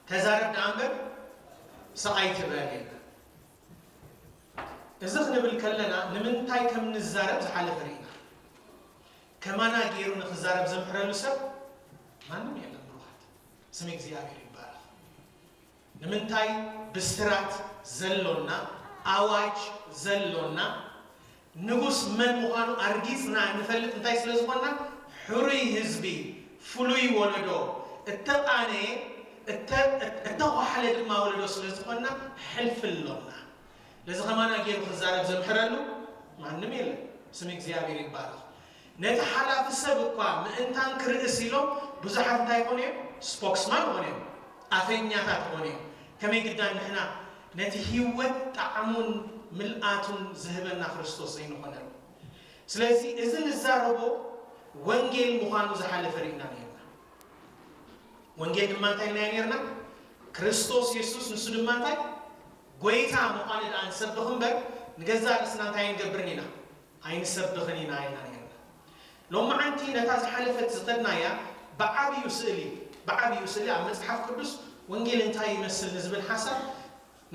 ተዛረብ ደኣ እምበር ስቕ ኣይትበል። እዚ ክንብል ከለና ንምንታይ ከም ንዛረብ ዝሓለፈ ርኢና። ከማና ገይሩ ንክዛረብ ዘምሕረሉ ሰብ ማንም የለን። ብሩኻት፣ ስም እግዚኣብሔር ይባረኽ። ንምንታይ ብስራት ዘሎና፣ ኣዋጅ ዘሎና፣ ንጉስ መን ምዃኑ ኣርጊጽና እንፈልጥ እንታይ ስለ ዝኾንና፣ ሕሩይ ህዝቢ፣ ፍሉይ ወለዶ፣ እተቓነየ፣ እተ-፣ እተዃሕለ ድማ ወለዶ ስለ ዝኾንና፣ ሕልፊ ኣሎና። ነዚ ከማና ገይሩ ክዛረብ ዘምሕረሉ ማንም የለን። ስም እግዚኣብሔር ይባረኽ። ነቲ ሓላፊ ሰብ እኳ ምእንታን ክርእስ ኢሎም ብዙሓት እንታይ ይኾኑ እዮም? ስፖክስማን ይኾኑ እዮም። ኣፈኛታት ይኾኑ እዮም። ከመይ ግዳን ንሕና ነቲ ህይወት ጣዕሙን ምልኣቱን ዝህበና ክርስቶስ ዘይንኾነሉ? ስለዚ እዚ ንዛረቦ ወንጌል ምዃኑ ዝሓለፈ ርኢና ነርና። ወንጌል ድማ እንታይ ኢልና ነርና? ክርስቶስ የሱስ ንሱ ድማ እንታይ? ጎይታ ምዃኑ ደኣ ንሰብኽ እምበር ንገዛእ ርእስና እንታይ ኣይንገብርን ኢና? ኣይንሰብኽን ኢና ኢልና ነርና። ሎማዓንቲ ነታ ዝሓለፈት ዝኸድናያ ብዓብዩ ስእሊ፣ ብዓብዩ ስእሊ ኣብ መጽሓፍ ቅዱስ ወንጌል እንታይ ይመስል ንዝብል ሓሳብ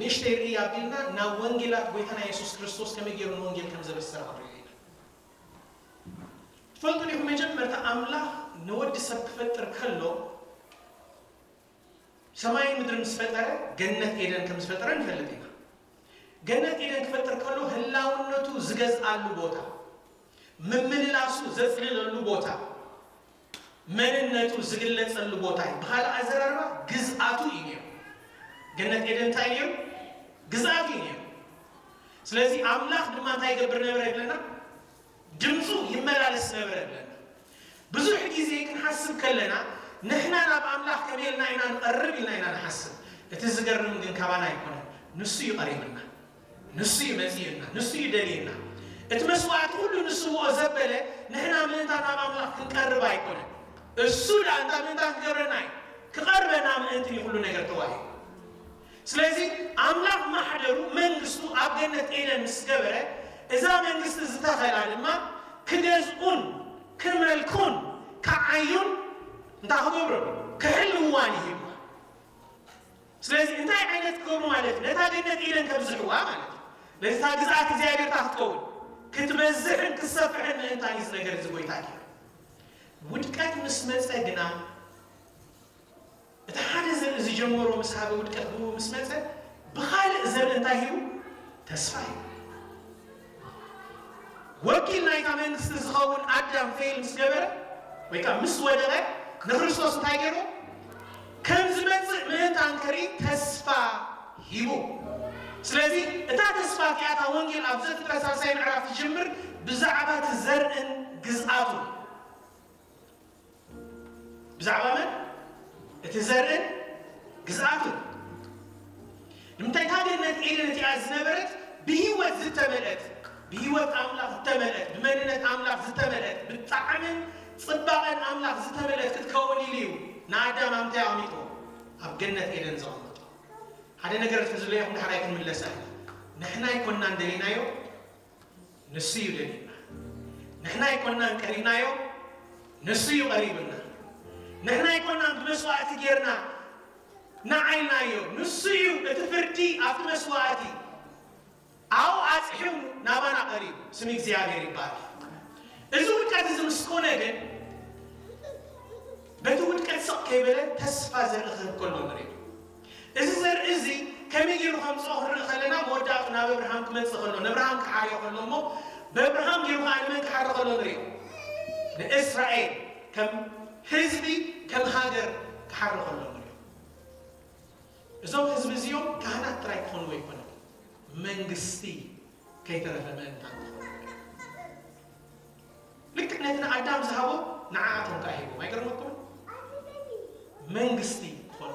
ንእሽተይ ርእይ ኣቢልና ናብ ወንጌላት ጎይታና የሱስ ክርስቶስ ከመይ ገይሩ ንወንጌል ከም ዘበሰረ ክንርኢ ኢና። ትፈልጡ ዲኹም? መጀመርታ ኣምላኽ ንወዲ ሰብ ክፈጥር ከሎ፣ ሰማይን ምድርን ምስ ፈጠረ፣ ገነት ኤደን ከም ዝፈጠረ ንፈልጥ ኢና። ገነት ኤደን ክፈጥር ከሎ ህላውነቱ ዝገዝኣሉ ቦታ፣ ምምልላሱ ዘጽልለሉ ቦታ፣ መንነቱ ዝግለጸሉ ቦታ እዩ። ብኻልእ ኣዘራርባ ግዝኣቱ እዩ ነይሩ። ገነት ኤደን እንታይ ነይሩ? ግዝኣቱ እዩ ነይሩ። ስለዚ ኣምላኽ ድማ እንታይ ይገብር ነበረ ይብለና? ድምፁ ይመላለስ ነበረ ይብለና። ብዙሕ ግዜ ክንሓስብ ከለና ንሕና ናብ ኣምላኽ ከመይ ኢልና ኢና ንቐርብ ኢልና ኢና ንሓስብ። እቲ ዝገርም ግን ካባና ኣይኮነን፣ ንሱ እዩ ቀሪብና። ንሱ እዩ መጺኡና፣ ንሱ እዩ ደልዩና። እቲ መስዋዕቲ ኩሉ ንሱ ብኦ ዘበለ፣ ንሕና ምእንታ ናብ ኣምላኽ ክንቀርብ ኣይኮነን። እሱ ደኣ እንታ ምእንታ ክገብረና እዩ፣ ክቐርበና ምእንቲ እዩ ኩሉ ነገር ተዋሂቡ። ስለዚ ኣምላኽ ማሕደሩ፣ መንግስቱ ኣብ ገነት ኤደን ምስ ገበረ፣ እዛ መንግስቲ ዝተኸላ ድማ ክገዝኡን ክመልኩን ክዓዩን እንታይ ክገብሩ? ክሕልውዋን ይሂብዋ። ስለዚ እንታይ ዓይነት ክገብሩ ማለት እዩ? ነታ ገነት ኤደን ከብዝሕዋ ማለት እዩ። ነታ ግዝኣት እግዚኣብሔር እታ ክትከውን፣ ክትበዝሕን ክትሰፍሕን ምእንታን እዩ እዚ ነገር እዚ ጎይታ ገይሩ። ውድቀት ምስ መጸ ግና፣ እቲ ሓደ ዘርኢ ዝጀመሮ ምስ ሃበ፣ ውድቀት ብኡ ምስ መጸ፣ ብኻልእ ዘርኢ እንታይ ሂቡ? ተስፋ ሂቡ። ወኪል ናይታ መንግስቲ ዝኸውን ኣዳም ፌል ምስ ገበረ፣ ወይ ከዓ ምስ ወደቐ፣ ንክርስቶስ እንታይ ገይሩ? ከም ዝመጽእ ምእንታን ክርኢ ተስፋ ሂቡ። ስለዚ እታ ተስፋ እቲኣ፣ እታ ወንጌል ኣብ ዘፍጥረት ሳልሳይ ምዕራፍ ትጅምር ብዛዕባ እቲ ዘርእን ግዝኣቱን። ብዛዕባ መን? እቲ ዘርእን ግዝኣቱን። ንምንታይ እታ ገነት ኤደን እቲኣ ዝነበረት ብህይወት ዝተመልአት፣ ብህይወት ኣምላኽ ዝተመልአት፣ ብመንነት ኣምላኽ ዝተመልአት፣ ብጣዕምን ጽባቐን ኣምላኽ ዝተመልአት ክትከውን ኢሉ እዩ ንኣዳም ኣብ ምንታይ ኣቐሚጥዎ? ኣብ ገነት ኤደን ዘቐመጦ። ሓደ ነገር ተዝለየኹም ዳሕራይ ክንምለስ ኢና። ንሕና ኣይኮንናን ደሊናዮ፣ ንሱ እዩ ደልዩና። ንሕና ኣይኮንናን ቀሪብናዮ፣ ንሱ እዩ ቀሪቡና። ንሕና ኣይኮንናን ብመስዋዕቲ ጌርና ንዓይናዮ፣ ንሱ እዩ እቲ ፍርዲ ኣብቲ መስዋዕቲ። ኣብኡ ኣጽሒሙ ናባና ቀሪቡ። ስም እግዚኣብሔር ይባረኽ። እዚ ውድቀት እዚ ምስ ኮነ ግን፣ በቲ ውድቀት ስቕ ከይበለ ተስፋ ዘርኢ ክህብ ከሎ ንርኢ። እዚ ዘርኢ እዚ ከመይ ገይሩ ከምጽኦ ክንርኢ ከለና፣ መወዳእቱ ናብ እብርሃም ክመጽእ ከሎ፣ ንእብርሃም ክሓርዮ ከሎ እሞ፣ ብእብርሃም ገይሩ ከኣ ንመን ክሓሪ ከሎ ንርኢ? ንእስራኤል ከም ህዝቢ፣ ከም ሃገር ክሓሪ ከሎ ንርኢ። እዞም ህዝቢ እዚኦም ካህናት ጥራይ ክኾኑ ኣይኮነን፣ መንግስቲ ከይተረፈ ምእንታን ክኾኑ። ልክዕ ነቲ ንኣዳም ዝሃቦ ንዓኣቶም ከኣ ሂቦም። ኣይገርመኩምን? መንግስቲ ክኾኑ።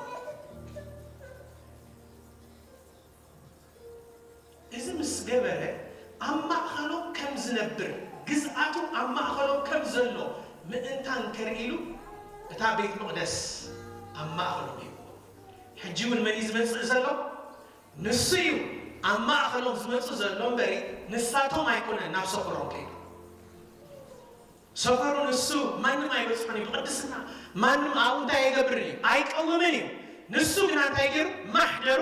እዚ ምስ ገበረ፣ ኣብ ማእኸሎም ከም ዝነብር፣ ግዝኣቱ ኣብ ማእኸሎም ከም ዘሎ ምእንታን ከርኢ ኢሉ፣ እታ ቤት መቕደስ ኣብ ማእኸሎም ሂብዎ። ሕጂ እውን መን እዩ ዝመጽእ ዘሎ? ንሱ እዩ ኣብ ማእኸሎም ዝመጽእ ዘሎ እምበሪ፣ ንሳቶም ኣይኮነን ናብ ሰፈሮም ከይዱ። ሰፈሩ ንሱ ማንም ኣይበጽሖን እዩ ብቕድስና። ማንም ኣብኡ እንታይ ኣይገብርን እዩ? ኣይቀውምን እዩ። ንሱ ግና እንታይ ገይሩ? ማሕደሩ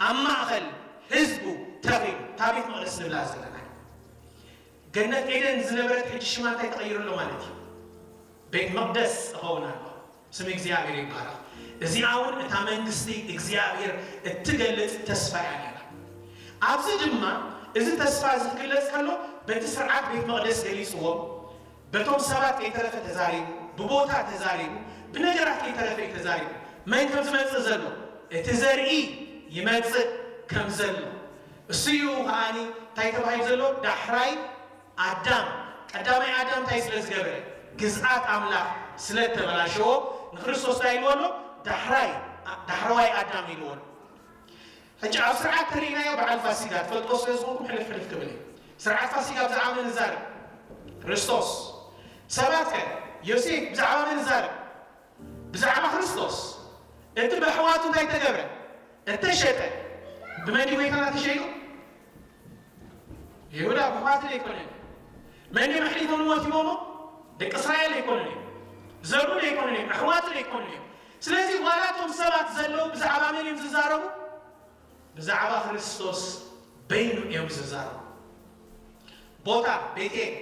ኣብ ማእኸል ህዝቡ ተኺሉ። እታ ቤት መቕደስ ንብላ ዘለና ገነት ኤደን ዝነበረት ሕጂ ሽማ እንታይ ተቐይሩ ኣሎ ማለት እዩ? ቤት መቕደስ እኸውን ኣሎ። ስም እግዚኣብሔር ይባረኽ። እዚኣ እውን እታ መንግስቲ እግዚኣብሔር እትገልጽ ተስፋ እያ ነይራ። ኣብዚ ድማ እዚ ተስፋ እዚ ክግለጽ ከሎ በቲ ስርዓት ቤት መቕደስ ገሊጽዎም፣ በቶም ሰባት ከይተረፈ ተዛሪቡ፣ ብቦታ ተዛሪቡ፣ ብነገራት ከይተረፈ እዩ ተዛሪቡ። መን ከም ዝመጽእ ዘሎ፣ እቲ ዘርኢ ይመጽእ ከም ዘሎ። እሱ እዩ ከዓኒ እንታይ ተባሂሉ ዘሎ? ዳሕራይ ኣዳም፣ ቀዳማይ ኣዳም እንታይ ስለ ዝገበረ? ግዝኣት ኣምላኽ ስለ እተበላሸዎ ንክርስቶስ እንታይ ኢልዎ ኣሎ? ዳሕራይ፣ ዳሕረዋይ ኣዳም ኢልዎ ኣሎ። ሕጂ ኣብ ስርዓት ተሪኢናዮ በዓል ፋሲጋ፣ ትፈልጦ ስለ ዝኾንኩም ሕልፍ ሕልፍ ክብል እየ። ስርዓት ፋሲጋ ብዛዕባ መን ይዛረብ? ክርስቶስ። ሰባት ከ? ዮሴፍ ብዛዕባ መን ይዛረብ? ብዛዕባ ክርስቶስ። እቲ ብኣሕዋቱ እንታይ ተገብረ? እተሸጠ። ብመን ድዩ ጎይታና ተሸይጡ? ይሁዳ ብኣሕዋቱ ዶ ኣይኮነን? መን ድዮም ኣሕሊፎም ሞት ሂቦሞ? ደቂ እስራኤል ኣይኮኑን እዮም። ዘሩ ዶ ኣይኮኑን እዮም። ኣሕዋቱ ዶ ኣይኮኑን እዮም። ስለዚ ዋላ እቶም ሰባት ዘለዉ ብዛዕባ መን እዮም ዝዛረቡ? ብዛዕባ ክርስቶስ በይኑ እዮም ዝዛረቡ። ቦታ ቤቴል፣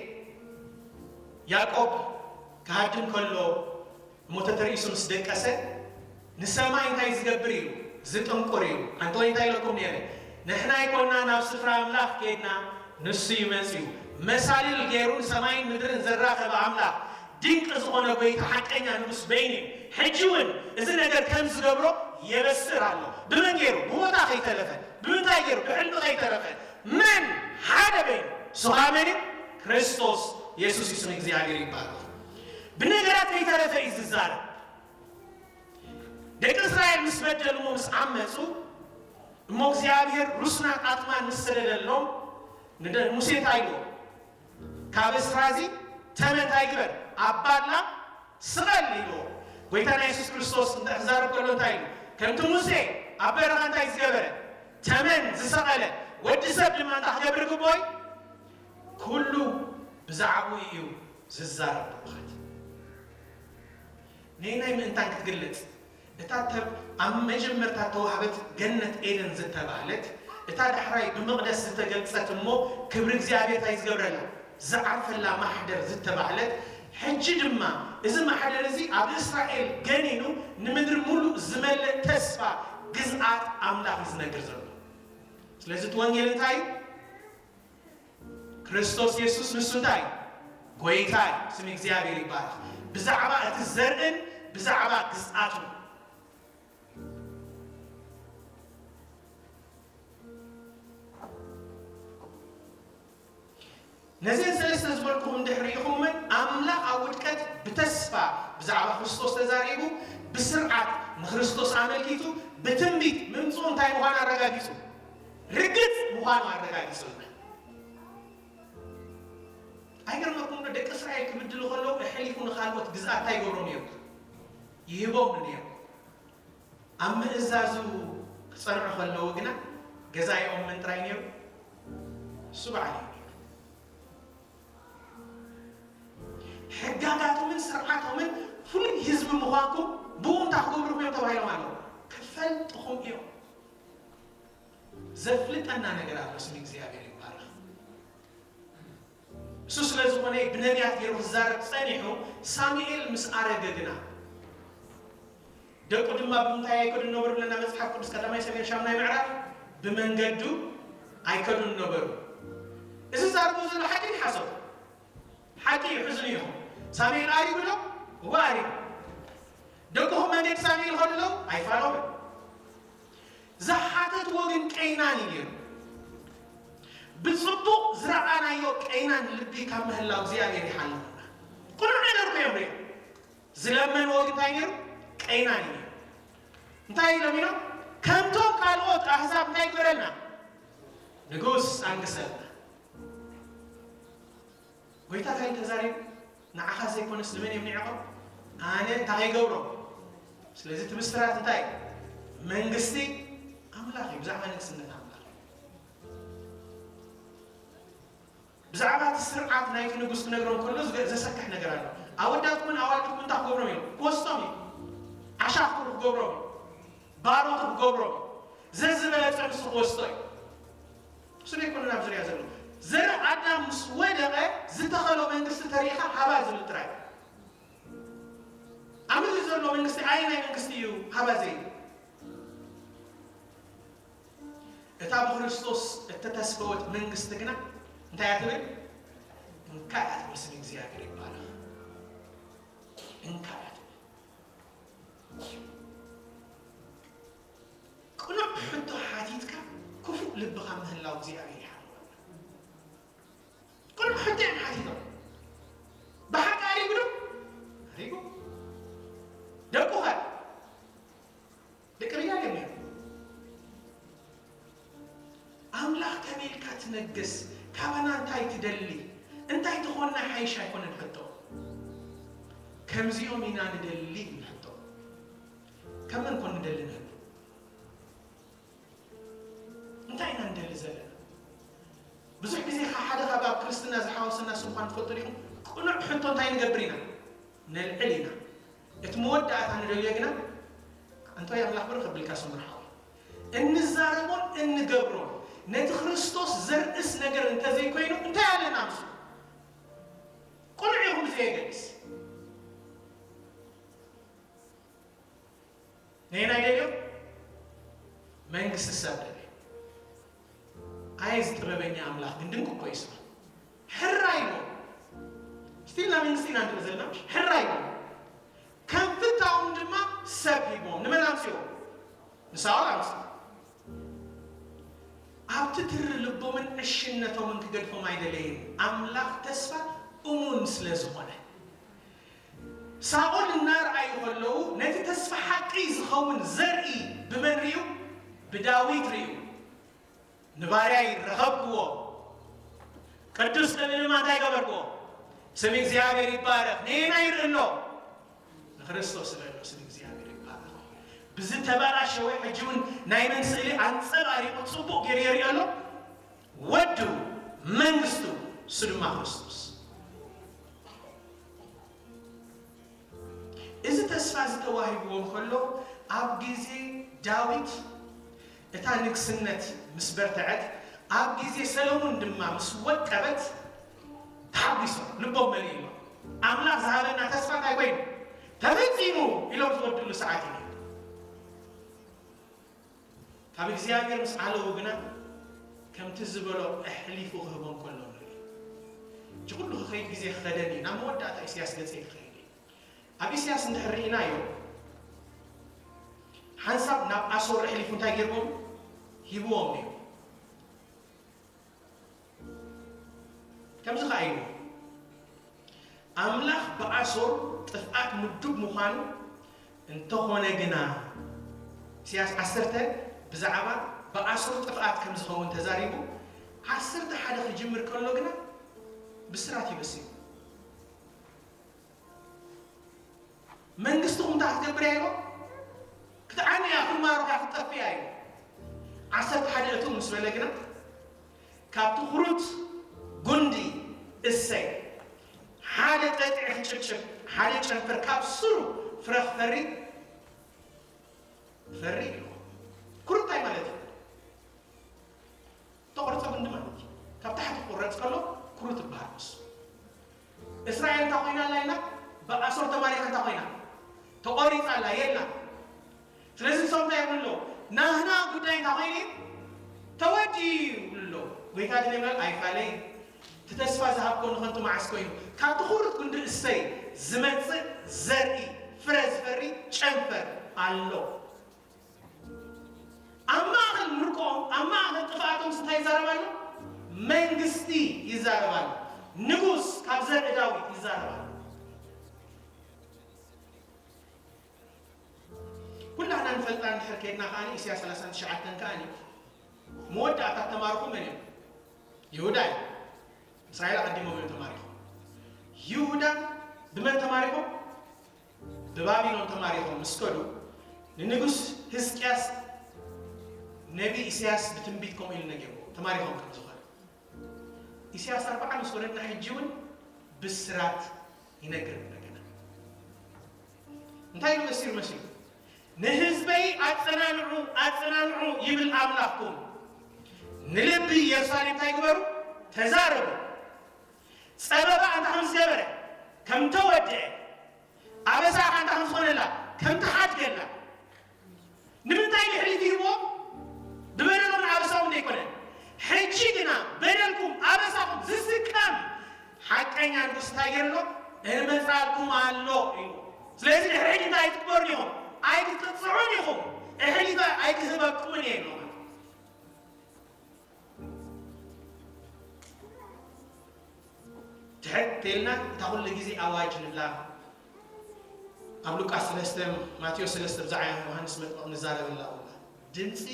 ያዕቆብ ክሃድም ከሎ እሞ ተተርእሱ ምስ ደቀሰ፣ ንሰማይ እንታይ ዝገብር እዩ? ዝጥንቁር እዩ። ኣንተ ወይ እንታይ ኢለኩም ነይረ? ንሕና ኣይኮንና ናብ ስፍራ ኣምላኽ ከይድና፣ ንሱ እዩ መጺኡ። መሳልል ገይሩ ንሰማይን ምድርን ዘራኸበ ኣምላኽ፣ ድንቂ ዝኾነ ጎይታ፣ ሓቀኛ ንጉስ በይኑ እዩ። ሕጂ እውን እዚ ነገር ከም ዝገብሮ የበስር ኣሎ። ብመን ገይሩ? ብቦታ ከይተረፈ። ብምንታይ ገይሩ? ብሕልሚ ከይተረፈ። መን? ሓደ በይኑ። እሱ ኸኣ መን እዩ? ክርስቶስ የሱስ እዩ። ስም እግዚኣብሔር ይባረኽ። ብነገራት ከይተረፈ እዩ ዝዛረብ። ደቂ እስራኤል ምስ በደሉ እሞ ምስ ዓመፁ፣ እሞ እግዚኣብሔር ሩስናን ኣትማን ምስ ሰደደሎም፣ ንደ-፣ ሙሴ እንታይ ኢልዎ? ካብ እስራዚ ተመን እንታይ ግበር? ኣብ ባድላ ስቐል ኢልዎ። ጎይታና የሱስ ክርስቶስ እንታይ ክዛረብ ከሎ እንታይ ኢሉ? ከምቲ ሙሴ ኣብ በረኻ እንታይ ዝገበረ? ተመን ዝሰቐለ፣ ወዲ ሰብ ድማ እንታይ ክገብር ግብኦ እዩ? ኩሉ ብዛዕባኡ እዩ ዝዛረብ። ብሩኻት፣ ነየናይ ምእንታን ክትግለጽ? እታ ተብ-፣ ኣብ መጀመርታ ተዋህበት ገነት ኤደን ዝተባህለት፣ እታ ዳሕራይ ብመቕደስ ዝተገልጸት እሞ ክብሪ እግዚኣብሔር እንታይ ዝገብረላ? ዝዓርፈላ ማሕደር ዝተባህለት፣ ሕጂ ድማ እዚ ማሕደር እዚ ኣብ እስራኤል ገኒኑ ንምድሪ ሙሉእ ዝመልእ ተስፋ ግዝኣት ኣምላኽ እዩ ዝነግር ዘሎ። ስለዚ እቲ ወንጌል እንታይ እዩ? ክርስቶስ የሱስ ንሱ እንታይ? ጎይታ እዩ። ስም እግዚኣብሔር ይባረኽ። ብዛዕባ እቲ ዘርእን ብዛዕባ ግዝኣቱ። ነዘን ሰለስተ ዝበልኩኹም እንድሕር ርኢኹመን፣ ኣምላኽ ኣብ ውድቀት ብተስፋ ብዛዕባ ክርስቶስ ተዛሪቡ፣ ብስርዓት ንክርስቶስ ኣመልኪቱ፣ ብትንቢት ምምጽኡ እንታይ ምዃኑ ኣረጋጊጹ? ርግጽ ምዃኑ ኣረጋጊጹልና። ኣይገርመኩም ዶ? ደቂ እስራኤል ክብድሉ ከለዉ ኣሕሊፉ ንኻልኦት ግዝኣት እንታይ ይገብሮም ነይሩ? ይህቦም ነይሩ። ኣብ ምእዛዙ ክጸንዑ ከለዉ ግና ገዛኢኦም መን ጥራይ ነይሩ? እሱ በዓል እዩ ነይሩ። ሕጋጋቶምን ስርዓቶምን ፍሉይ ህዝቢ ምዃንኩም ብኡ እንታይ ክገብሩ እዮም ተባሂሎም ኣለዉ? ክፈልጥኹም እዮም። ዘፍልጠና ነገር ኣሎ። ስም እግዚኣብሔር ይባረኽ። እሱ ስለ ዝኾነ ብነቢያት ገይሩ ክዛረብ ጸኒሑ፣ ሳሙኤል ምስ ኣረገ ግና፣ ደቁ ድማ ብምንታይ ኣይከዱን ነበሩ ብለና መጽሓፍ ቅዱስ፣ ቀዳማይ ሳሙኤል ሻምናይ ምዕራፍ፣ ብመንገዱ ኣይከዱን ነበሩ። እዚ ዛረቡ ዘሎ ሓቂ ድዩ ሓሶት? ሓቂ እዩ። ሕዝኑ ኢኹም። ሳሙኤል ኣሪጉ ዶ? እወ ኣሪጉ። ደቅኹም መንገዲ ሳሙኤል ይኸዱ ኣለዉ? ኣይፋለሙን። ዝሓተትዎ ግን ቀይናን እዩ ነይሩ። ብጽቡቕ ዝረኣናዮ ቀይናን ልቢ ካብ ምህላው እግዚኣብሔር ይሓልወና። ቅኑዕ ነገር እኮ እዮም ርእዮም። ዝለመንዎ ግን እንታይ ነይሩ? ቀይናን እዩ ነይሩ። እንታይ ኢሎም ኢሎም? ከምቶም ካልኦት ኣህዛብ እንታይ ግበረልና? ንጉስ ኣንግሰልና። ጎይታ እንታይ ተዛሪቡ? ንዓኻ ዘይኮነስ ንመን እዮም ንዕቆም? ኣነ እንታይ ከይገብሮም? ስለዚ እቲ ብስራት እንታይ? መንግስቲ ኣምላኽ እዩ። ብዛዕባ ንግስነት ኣምላኽ እዩ። ብዛዕባ እቲ ስርዓት ናይቲ ንጉስ ክነግሮም ከሎ ዝገ-፣ ዘሰክሕ ነገር ኣሎ። ኣወዳትኩምን ኣዋልድኩምን እንታይ ክገብሮም እዮም? ክወስዶም እዩ። ዓሻ ክገብሮም እዩ። ባሮቱ ክገብሮም እዩ። ዘዝበለጸ ንሱ ክወስዶ እዩ። እሱ ዘይኮነ ናብ ዙርያ ዘሎ ዘር ኣዳም ምስ ወደቐ ዝተኸሎ መንግስቲ ተሪኢኻ ሃባ ዝብል ጥራይ። ኣብ ምድሪ ዘሎ መንግስቲ ኣየናይ መንግስቲ እዩ ሃባ ዘይብል? እታ ብክርስቶስ እተተስፈወት መንግስቲ ግና እንታይ እያ ትብል? እንካ እያ ትብል፣ ስም እግዚኣብሔር ይባረኽ። እንካ እያ ትብል። ቅኑዕ ሕቶ ሓቲትካ ክፉእ ልብኻ ምህላው እግዚኣብሔር ይሓልወና። ቅኑዕ ሕቶ እዮም ሓቲቶም። ብሓቂ ኣሪጉ ዶ? ኣሪጉ። ደቁ ኸ? ደቂ ርያ እዮም ነይሮም። ኣምላኽ ከመይ ኢልካ ትነግስ? ካባና እንታይ ትደሊ? እንታይ ተኾንና ሓይሽ ኣይኮነን ሕቶ። ከምዚኦም ኢና ንደሊ ይብል ሕቶ። ከም መን ኮን ንደሊ ንህሉ? እንታይ ኢና ንደሊ ዘለና? ብዙሕ ግዜ ካብ ሓደ ካብ ኣብ ክርስትና ዝሓወሰና ስም እኳ ንፈልጦ ዲኹም? ቅኑዕ ሕቶ እንታይ ንገብር ኢና? ነልዕል ኢና። እቲ መወዳእታ ንደልዮ ግና፣ ኣንታ ኣምላኽ ብር ከብልካ ስምር ሓው። እንዛረቦን እንገብሮን ነቲ ክርስቶስ ዘርእስ ነገር እንተዘይኮይኑ፣ እንታይ ኣለና ምስሉ? ቅኑዕ ይኹን ብዘየገድስ። ነየናይ ደልዮ? መንግስቲ ሰብ ደልዮ። ኣየ እዚ ጥበበኛ ኣምላኽ ግን ድንቅ እኮ እዩ ስማ። ሕራይ ኢልዎም። ስቲል ናብ መንግስቲ ኢና ንርኢ ዘለና። ሕራይ ኢልዎም። ከም ፍታዎም ድማ ሰብ ሂብዎም። ንመን ኣምፅዎም? ንሳኦል ኣምፅዎም። ኣብቲ ትሪ ልቦምን ዕሽነቶምን ክገድፎም ኣይደለየን። ኣምላኽ ተስፋ እሙን ስለ ዝኾነ። ሳኦል እናረኣዩ ከለዉ ነቲ ተስፋ ሓቂ ዝኸውን ዘርኢ ብመን ርእዩ? ብዳዊት ርእዩ። ንባርያይ ረኸብክዎ። ቅዱስ ክብል ድማ እንታይ ገበርክዎ? ስም እግዚኣብሔር ይባረኽ። ንየና ይርኢ ኣሎ? ንክርስቶስ ይርኢ ኣሎ። ስም እግዚኣብሔር ይባረኽ። ብዝተበላሸወ ሕጂ እውን ናይ መን ስእሊ ኣንጸባሪቑ ጽቡቕ ገይሩ የርኢ ኣሎ? ወዱ፣ መንግስቱ፣ እሱ ድማ ክርስቶስ። እዚ ተስፋ እዚ ተዋሂብዎም ከሎ ኣብ ግዜ ዳዊት እታ ንግስነት ምስ በርትዐት፣ ኣብ ግዜ ሰሎሞን ድማ ምስ ወቀበት ተሓጒሶም፣ ልቦም መሊእሎም። ኣምላኽ ዝሃበና ተስፋ እንታይ ኮይኑ? ተፈጺሙ ኢሎም ዝወድሉ ሰዓት እዩ። ካብ እግዚኣብሔር ምስ ዓለዉ ግና ከምቲ ዝበሎ ኣሕሊፉ ክህቦም ከሎ ንርኢ። እቲ ኩሉ ክኸይድ ግዜ ክኸደኒ ናብ መወዳእታ ኢሳያስ ገጸይ ክኸይድ እዩ። ኣብ ኢሳያስ እንድሕር ርኢናዮ ሓንሳብ ናብ ኣሶር ኣሕሊፉ እንታይ ገይርዎም? ሂብዎም ነይሩ። ከምዚ ኸዓ ኢሉ ኣምላኽ ብኣሶር ጥፍኣት ምዱብ ምዃኑ እንተኾነ ግና ኢሳያስ ዓሰርተ ብዛዕባ ብኣሶር ጥፍኣት ከም ዝኸውን ተዛሪቡ ዓሰርተ ሓደ ክጅምር ከሎ ግና ብስራት ይበስዩ መንግስትኹም እንታይ ክትገብር እያ ኢልዎ? ክትዓኑ እያ፣ ክትማረኹ እያ፣ ክትጠፍኡ እያ ኢልዎ። ዓሰርተ ሓደ እትው ምስ በለ ግና ካብቲ ኩሩት ጉንዲ እሰይ ሓደ ጠጥዒ ክጭብጭብ ሓደ ጨንፈር ካብ ስሩ ፍረ ክፈሪ ፈሪ ኢልዎ። ኩሩት እንታይ ማለት እዩ? ተቆርጸ ጉንዲ ማለት እዩ። ካብ ታሕቲ ክቁረጽ ከሎ ኩሩ ትበሃል ንሱ። እስራኤል እንታይ ኮይና ኣላ ኢልና? ብኣሶር ተማሪኻ እንታይ ኮይና? ተቆሪጻ ኣላ የላ። ስለዚ ንሶም እንታይ ይብሉ ኣለዉ? ናህና ጉዳይ እንታይ ኮይኑ እዩ? ተወዲኡ ይብሉ ኣለዉ። ጎይታ ግን ይብላል ኣይፋለይ እቲ ተስፋ ዝሃብኮ ንኸንቱ መዓስ ኮይኑ ካብቲ ኩሩት ጉንዲ እሰይ ዝመጽእ ዘርኢ ፍረ ዝፈሪ ጨንፈር ኣሎ። ኣብ ማእኸል ምርቆም ኣብ ማእኸል ጥፍኣቶም እንታይ ይዛረብ ኣሎ? መንግስቲ ይዛረብ ኣሎ። ንጉስ ካብ ዘርኢ ዳዊት ይዛረብ ኣሎ። ኩላህና ንፈልጣ እንድሕር ከይድና ከዓኒ ኢሳያስ ሰላሳን ትሽዓተን ከዓኒ መወዳእታ ተማርኹ መን እዮም? ይሁዳ እዮም። እስራኤል ኣቐዲሞም እዮም ተማሪኾም። ይሁዳ ብመን ተማሪኾም? ብባቢሎን ተማሪኾም ምስ ከዱ ንንጉስ ህዝቅያስ ነቢ ኢሳያስ ብትንቢት ከምኡ ኢሉ ነጊርዎ ተማሪኾም ከም ዝኾነ። ኢሳያስ ኣርብዓ ምስ ወረድና ሕጂ እውን ብስራት ይነግር እንደገና። እንታይ ኢሉ በሲሩ መሲሉ? ንህዝበይ ኣጸናንዑ፣ ኣጸናንዑ ይብል ኣምላኽኩም። ንልቢ ኢየሩሳሌም እንታይ ግበሩ? ተዛረቡ። ጸበባ ኣንታ ከም ዝገበረ፣ ከም ተወድአ፣ ኣበሳ ኣንታ ከም ዝኾነላ፣ ከም ተሓድገላ። ንምንታይ ድሕሪት ይህብዎም? ብበደሎም ንኣበሳኦም ዘይኮነ። ሕጂ ግና በደልኩም ኣበሳኹም ዝስከም ሓቀኛ ንጉስ እንታይ ገይሩ ኣሎ? እመጻልኩም ኣሎ ኢሉ። ስለዚ ድሕሪ ሕጂ እንታይ ትግበሩ ኢኹም? ኣይትቅጽዑን ኢኹም። እሕሊፈ ኣይክህበኩምን እየ ኢሉ። ትሕት ኢልና እታ ኩሉ ግዜ ኣዋጅ ንብላ። ኣብ ሉቃስ ሰለስተ፣ ማቴዎስ ሰለስተ ብዛዕባ ዮሃንስ መጥምቕ ንዛረበላ ኩላ። ድምፂ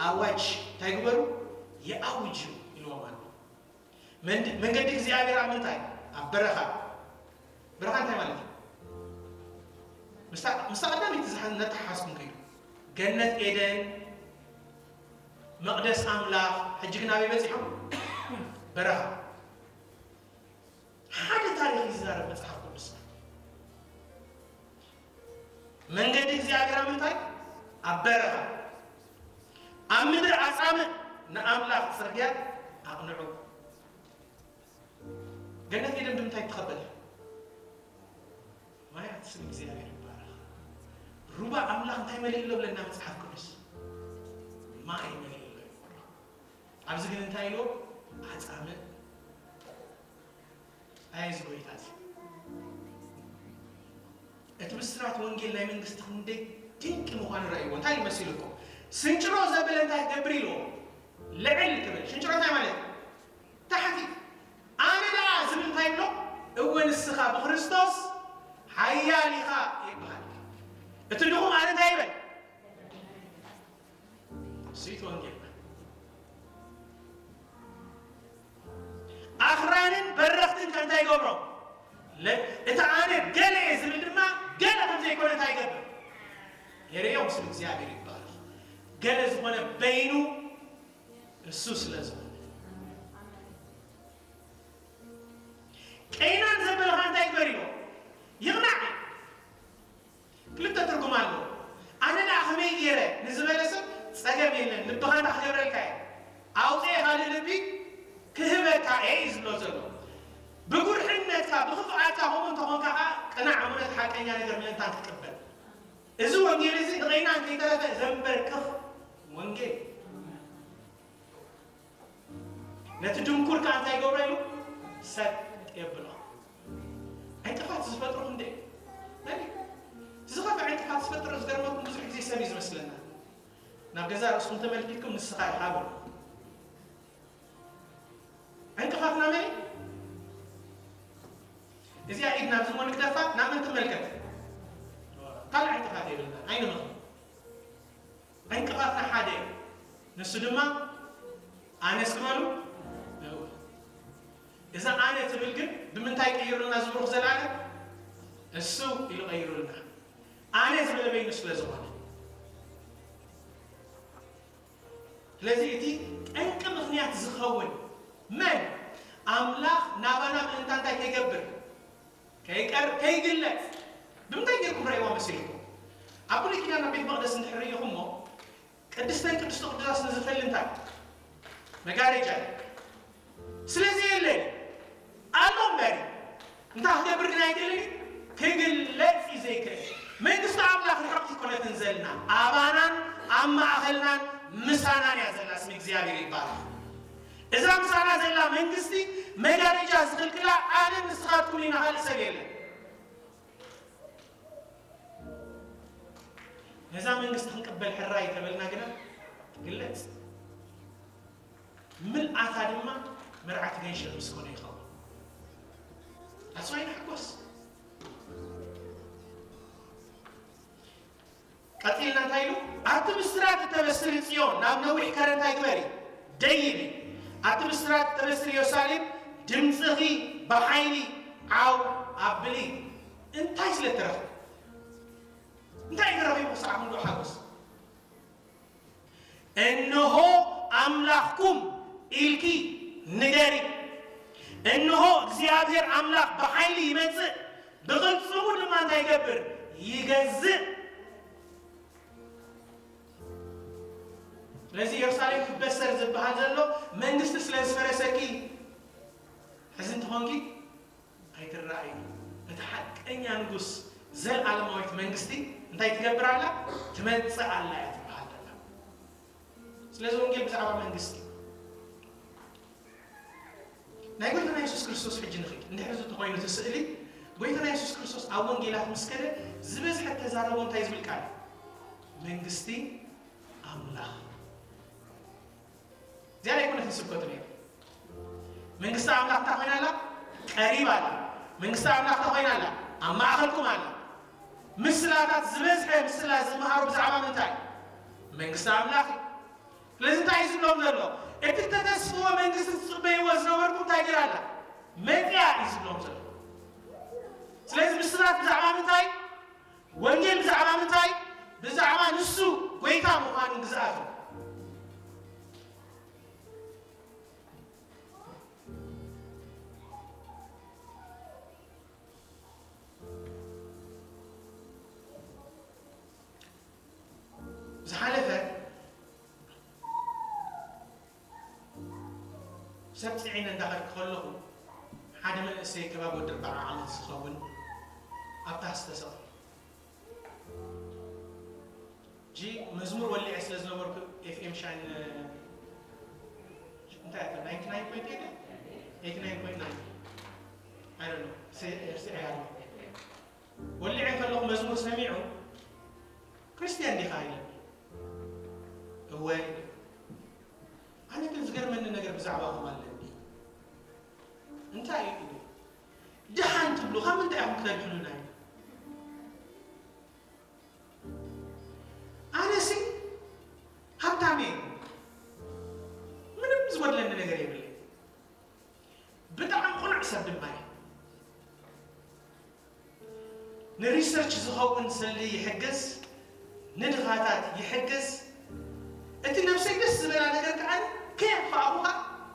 ኣዋጅ እንታይ ግበሩ? የኣውጅ እዩ ኢልዎም ኣሎ። መንድ-፣ መንገዲ እግዚኣብሔር ኣብ ምንታይ? ኣብ በረኻ። በረኻ እንታይ ማለት እዩ? ምስታ፣ ምስታ ቀዳመይቲ ዝሓ-፣ ነተሓሓዝኩም ከይዱ። ገነት ኤደን፣ መቕደስ ኣምላኽ፣ ሕጂ ግን ኣበይ በጺሖም? በረኻ። ሓደ ታሪኽ ይዛረብ መጽሓፍ ቅዱስ። መንገዲ እግዚኣብሔር ኣብ ምንታይ? ኣብ በረኻ። ኣብ ምድሪ ኣጻምእ ንኣምላኽ ጽርግያ ኣቕንዑ። ገነት ኤደን ብምንታይ ትኸበል? ማያት ስም እግዚኣብሔር ይባረኽ። ሩባ ኣምላኽ እንታይ መሊእሎ ብለና መጽሓፍ ቅዱስ? ማይ መሊእሎ እዩ። ኣብዚ ግን እንታይ ኢልዎ? ኣጻምእ። ኣየ እዚ ጎይታ እዚ። እቲ ብስራት ወንጌል ናይ መንግስቲ ክንደይ ድንቂ ምዃኑ ረእይዎ። እንታይ እዩ መሲሉኩም? ስንጭሮ ዘበለ እንታይ ክገብር ኢልዎ? ልዕል ክብል። ሽንጭሮ እንታይ ማለት እዩ? ታሕቲ። ኣነ ደኣ ዝብል እንታይ ይብሎ? እወ ንስኻ ብክርስቶስ ሓያል ኢኻ ይበሃል። እቲ ድኹም ኣነ እንታይ ይበል? ስኢት ወንጌል። ኣኽራንን በረኽትን ከ እንታይ ይገብሮም? ለ-፣ እቲ ኣነ ገለ እየ ዝብል ድማ ገለ ከም ዘይኮነ እንታይ ይገብር? የርእዮም። ስም እግዚኣብሔር ይባረኽ። ገለ ዝኾነ በይኑ እሱ ስለ ዝኾነ። ቀይናን ዘበልኻ እንታይ ይግበር ኢሎ? ይቕናዕ። ክልተ ትርጉም ኣለዎ። ኣነ ደኣ ከመይ ገይረ ንዝበለ ሰብ ጸገም የለን፣ ልብኻ እንታይ ክገብረልካ እየ? ኣውጽኤ ካልእ ልቢ ክህበካ እየ እዩ ዝብሎ ዘሎ። ብጉርሕነትካ፣ ብኽፍኣትካ ከምኡ እንተኾንካ ኸኣ ቅናዕ፣ እምነት፣ ሓቀኛ ነገር ምእንታን ክትቅበል። እዚ ወንጌል እዚ ንቐይናን ከይተረፈ ዘንበርክኽ ወንጌል። ነቲ ድንኩር ከኣ እንታይ ይገብሮ ኢሉ? ሰጥ የብሎ። ዕንቅፋት ዝፈጥሩ ክንደይ? መን እዩ? ዝኸፍአ ዕንቅፋት ዝፈጥር ዝገርመኩም ብዙሕ ግዜ ሰብ እዩ ዝመስለና። ናብ ገዛ ርእስኹም ተመልኪትኩም ንስኻ ኢኻ በሉ። ዕንቅፋትና መን እዩ? እዚኣ ኢድ ናብዚ እሞ ንግደፋ፣ ናብ መን ትመልከት? ካልእ ዕንቅፋት የብልናን፣ ኣይንመኽን። ዕንቅፋትና ሓደ እዩ። ንሱ ድማ ኣነ እስኪ በሉ። እዛ ኣነ ትብል ግን ብምንታይ ቀይሩልና ዝብሩኽ ዘላለም? እሱ ኢሉ ቀይሩልና። ኣነ ዝበለ በይኑ ስለ ዝኾነ። ስለዚ እቲ ጠንቂ ምኽንያት ዝኸውን መን? ኣምላኽ ናባና ምእንታ እንታይ ከይገብር? ከይቀር-፣ ከይግለጽ። ብምንታይ ጌርኩም ረእይዋ መሲልኩም? ኣብ ብሉይ ኪዳን ኣብ ቤት መቕደስ እንድሕር ርኢኹሞ፣ ቅድስተ ቅዱሳን ንዝፈሊ እንታይ? መጋረጃ። ስለዚ የለን። ኣሎ እምበሪ። እንታይ ክገብር ግን ኣይክእልን እዩ? ክግለጽ እዩ ዘይክእል። መንግስቲ ኣምላኽ ርሕቕቲ ኣይኮነትን ዘላ። ኣባናን ኣብ ማእኸልናን ምሳናን እያ ዘላ። ስም እግዚኣብሔር ይባረኽ። እዛ ምሳና ዘላ መንግስቲ መጋረጃ ዝኽልክላ ኣነን ንስኻትኩምን ኢና፣ ካልእ ሰብ የለን። ነዛ መንግስቲ ክንቅበል ሕራይ ተበልና ግና ትግለጽ። ምልኣታ ድማ መርዓት ገንሸል ምስ ኮነ ይኸውን። ኣስዋይ ንሕጎስ። ቀጺልና እንታይ ኢሉ? ኣብቲ ብስራት እተበስሪ ጽዮን ናብ ነዊሕ ከረ እንታይ ግበሪ? ደይቢ። ኣብቲ ብስራት እተበስሪ ኢየሩሳሌም ድምፅኺ ብሓይሊ ዓው ኣብሊ። እንታይ ስለ እተረኽበ? እንታይ ተረኺቡ ክሳዕ ክንድኡ ሓጎስ? እንሆ ኣምላኽኩም ኢልኪ ንገሪ። እንሆ እግዚኣብሔር ኣምላኽ ብሓይሊ ይመጽእ፣ ብቕልጽሙ ድማ እንታይ ይገብር? ይገዝእ። ስለዚ ኢየሩሳሌም ክበሰር ዝበሃል ዘሎ መንግስቲ ስለ ዝፈረሰኪ ሕዚ እንተኾንኪ ኣይትረኣይ። እቲ ሓቀኛ ንጉስ ዘለኣለማዊት መንግስቲ እንታይ ትገብር ኣላ? ትመጽእ ኣላ እያ ትበሃል ዘላ። ስለዚ ወንጌል ብዛዕባ መንግስቲ ናይ ጎይታና የሱስ ክርስቶስ ሕጂ ንኽድ እንድሕር እዚ ተኾይኑ እቲ ስእሊ ጎይታና የሱስ ክርስቶስ ኣብ ወንጌላት ምስ ከደ ዝበዝሐ ተዛረቦ እንታይ ዝብል ቃል? መንግስቲ ኣምላኽ። እዚኣ ኣይኮነትን ስብከቱ ነይሩ። መንግስቲ ኣምላኽ እንታይ ኮይና ኣላ? ቀሪባ ኣላ። መንግስቲ ኣምላኽ እንታይ ኮይና ኣላ? ኣብ ማእኸልኩም ኣላ። ምስላታት ዝበዝሐ ምስላ ዝመሃሩ ብዛዕባ ምንታይ? መንግስቲ ኣምላኽ እዩ። ስለዚ እንታይ እዩ ዝብሎም ዘሎ? እቲ እተተስፍዎ መንግስቲ ትጽበይዎ ዝነበርኩም እንታይ ገይራ ኣላ? መጺኣ እዩ ዝብሎም ዘሎ። ስለዚ ምስላት ብዛዕባ ምንታይ? ወንጌል ብዛዕባ ምንታይ? ብዛዕባ ንሱ ጎይታ ምዃኑ ግዝኣቱ። ዝሓለፈ ሰብ ጽዒነ እንዳኸድኩ ከለኹ ሓደ መንእሰይ ከባቢ ወዲ ኣርብዓ ዓመት ዝኸውን ኣብታ ዝተሰቕለ ጂ መዝሙር ወሊዐ ስለ ዝነበርኩ ኤፍኤም ሻይን እንታይ ኣለ ናይንቲ ናይን ፖይንት ኤይት ኤይቲ ናይን ፖይንት ናይን I don't know ርሲዐ ያለ ወሊዐ ከለኹ መዝሙር ሰሚዑ ክርስትያን ዲኻ ኢለ እወ ኣነ ግን ዝገርመኒ ነገር ብዛዕባኹም ኣለኒ እንታይ እዩ ኢለ ድሓን ትብሉ ካብ ምንታይ ኢኹም ክተድሕኑና እዩ ኣነሲ ሃብታም እየ ምንም ዝጎድለኒ ነገር የብለይ ብጣዕሚ ቁኑዕ ሰብ ድማ እየ ንሪሰርች ዝኸውን ሰሊ ይሕግዝ ንድኻታት ይሕግዝ እቲ ነብሰይ ደስ ዝበላ ነገር ከዓ ከየጥፋእኹ ከዓ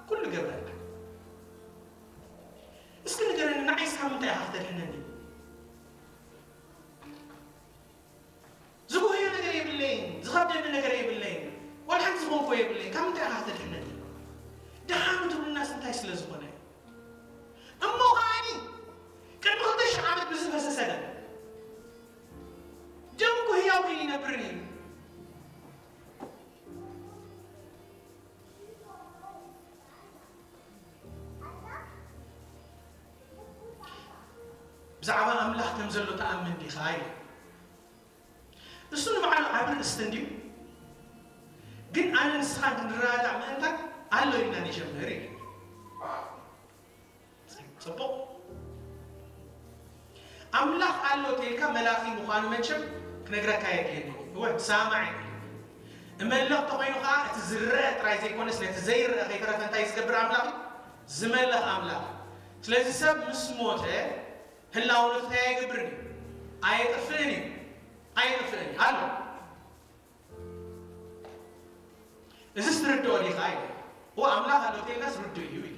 ኩሉ ገብረልካ እስኪ ንገረኒ ንዓይስ ካብ ምንታይ ኢኻ ክተድሕነኒ ዝጉህዮ ነገር የብለይን ዝኸብደኒ ነገር የብለይን ዋላ ሓንቲ ዝኾንኮ የብለይን ካብ ምንታይ ኢኻ ክተድሕነኒ ደሓኑ ትብሉናስ እንታይ ስለ ዝኾነ እሞ ከዓኒ ቅድሚ ክልተ ሽሕ ዓመት ብዝፈሰሰ ደም ደም እኮ ህያው ኮይኑ ይነብር ነይሩ ብዛዕባ ኣምላኽ ከም ዘሎ ተኣምን ዲኻ ኢሉ እሱ ንባዕሉ ዓቢ ርእስቲ እንድዩ ግን ኣነ ንስኻ ክንረዳዳእ ምእንታን ኣሎ ኢልና ንጀምር ኢሉ ጽቡቕ ኣምላኽ ኣሎ ተልካ መላኺ ምዃኑ መቸም ክነግረካ የድልየኒ እወ ሳማዕ እመለኽ ተኾይኑ ከዓ እቲ ዝረአ ጥራይ ዘይኮነስ ነቲ ዘይረአ ከይተረፈ እንታይ ዝገብር ኣምላኽ ዝመለኽ ኣምላኽ ስለዚ ሰብ ምስ ሞተ ህላውነቱ እንታይ ኣይገብርን እዩ ኣየጥፍእን እዩ ኣየጥፍእን እዩ ኣሎ እዚስ ትርድኦ ዲኻ ኢለ እወ ኣምላኽ ኣሎ ተልናስ ርድእ እዩ ኢሉ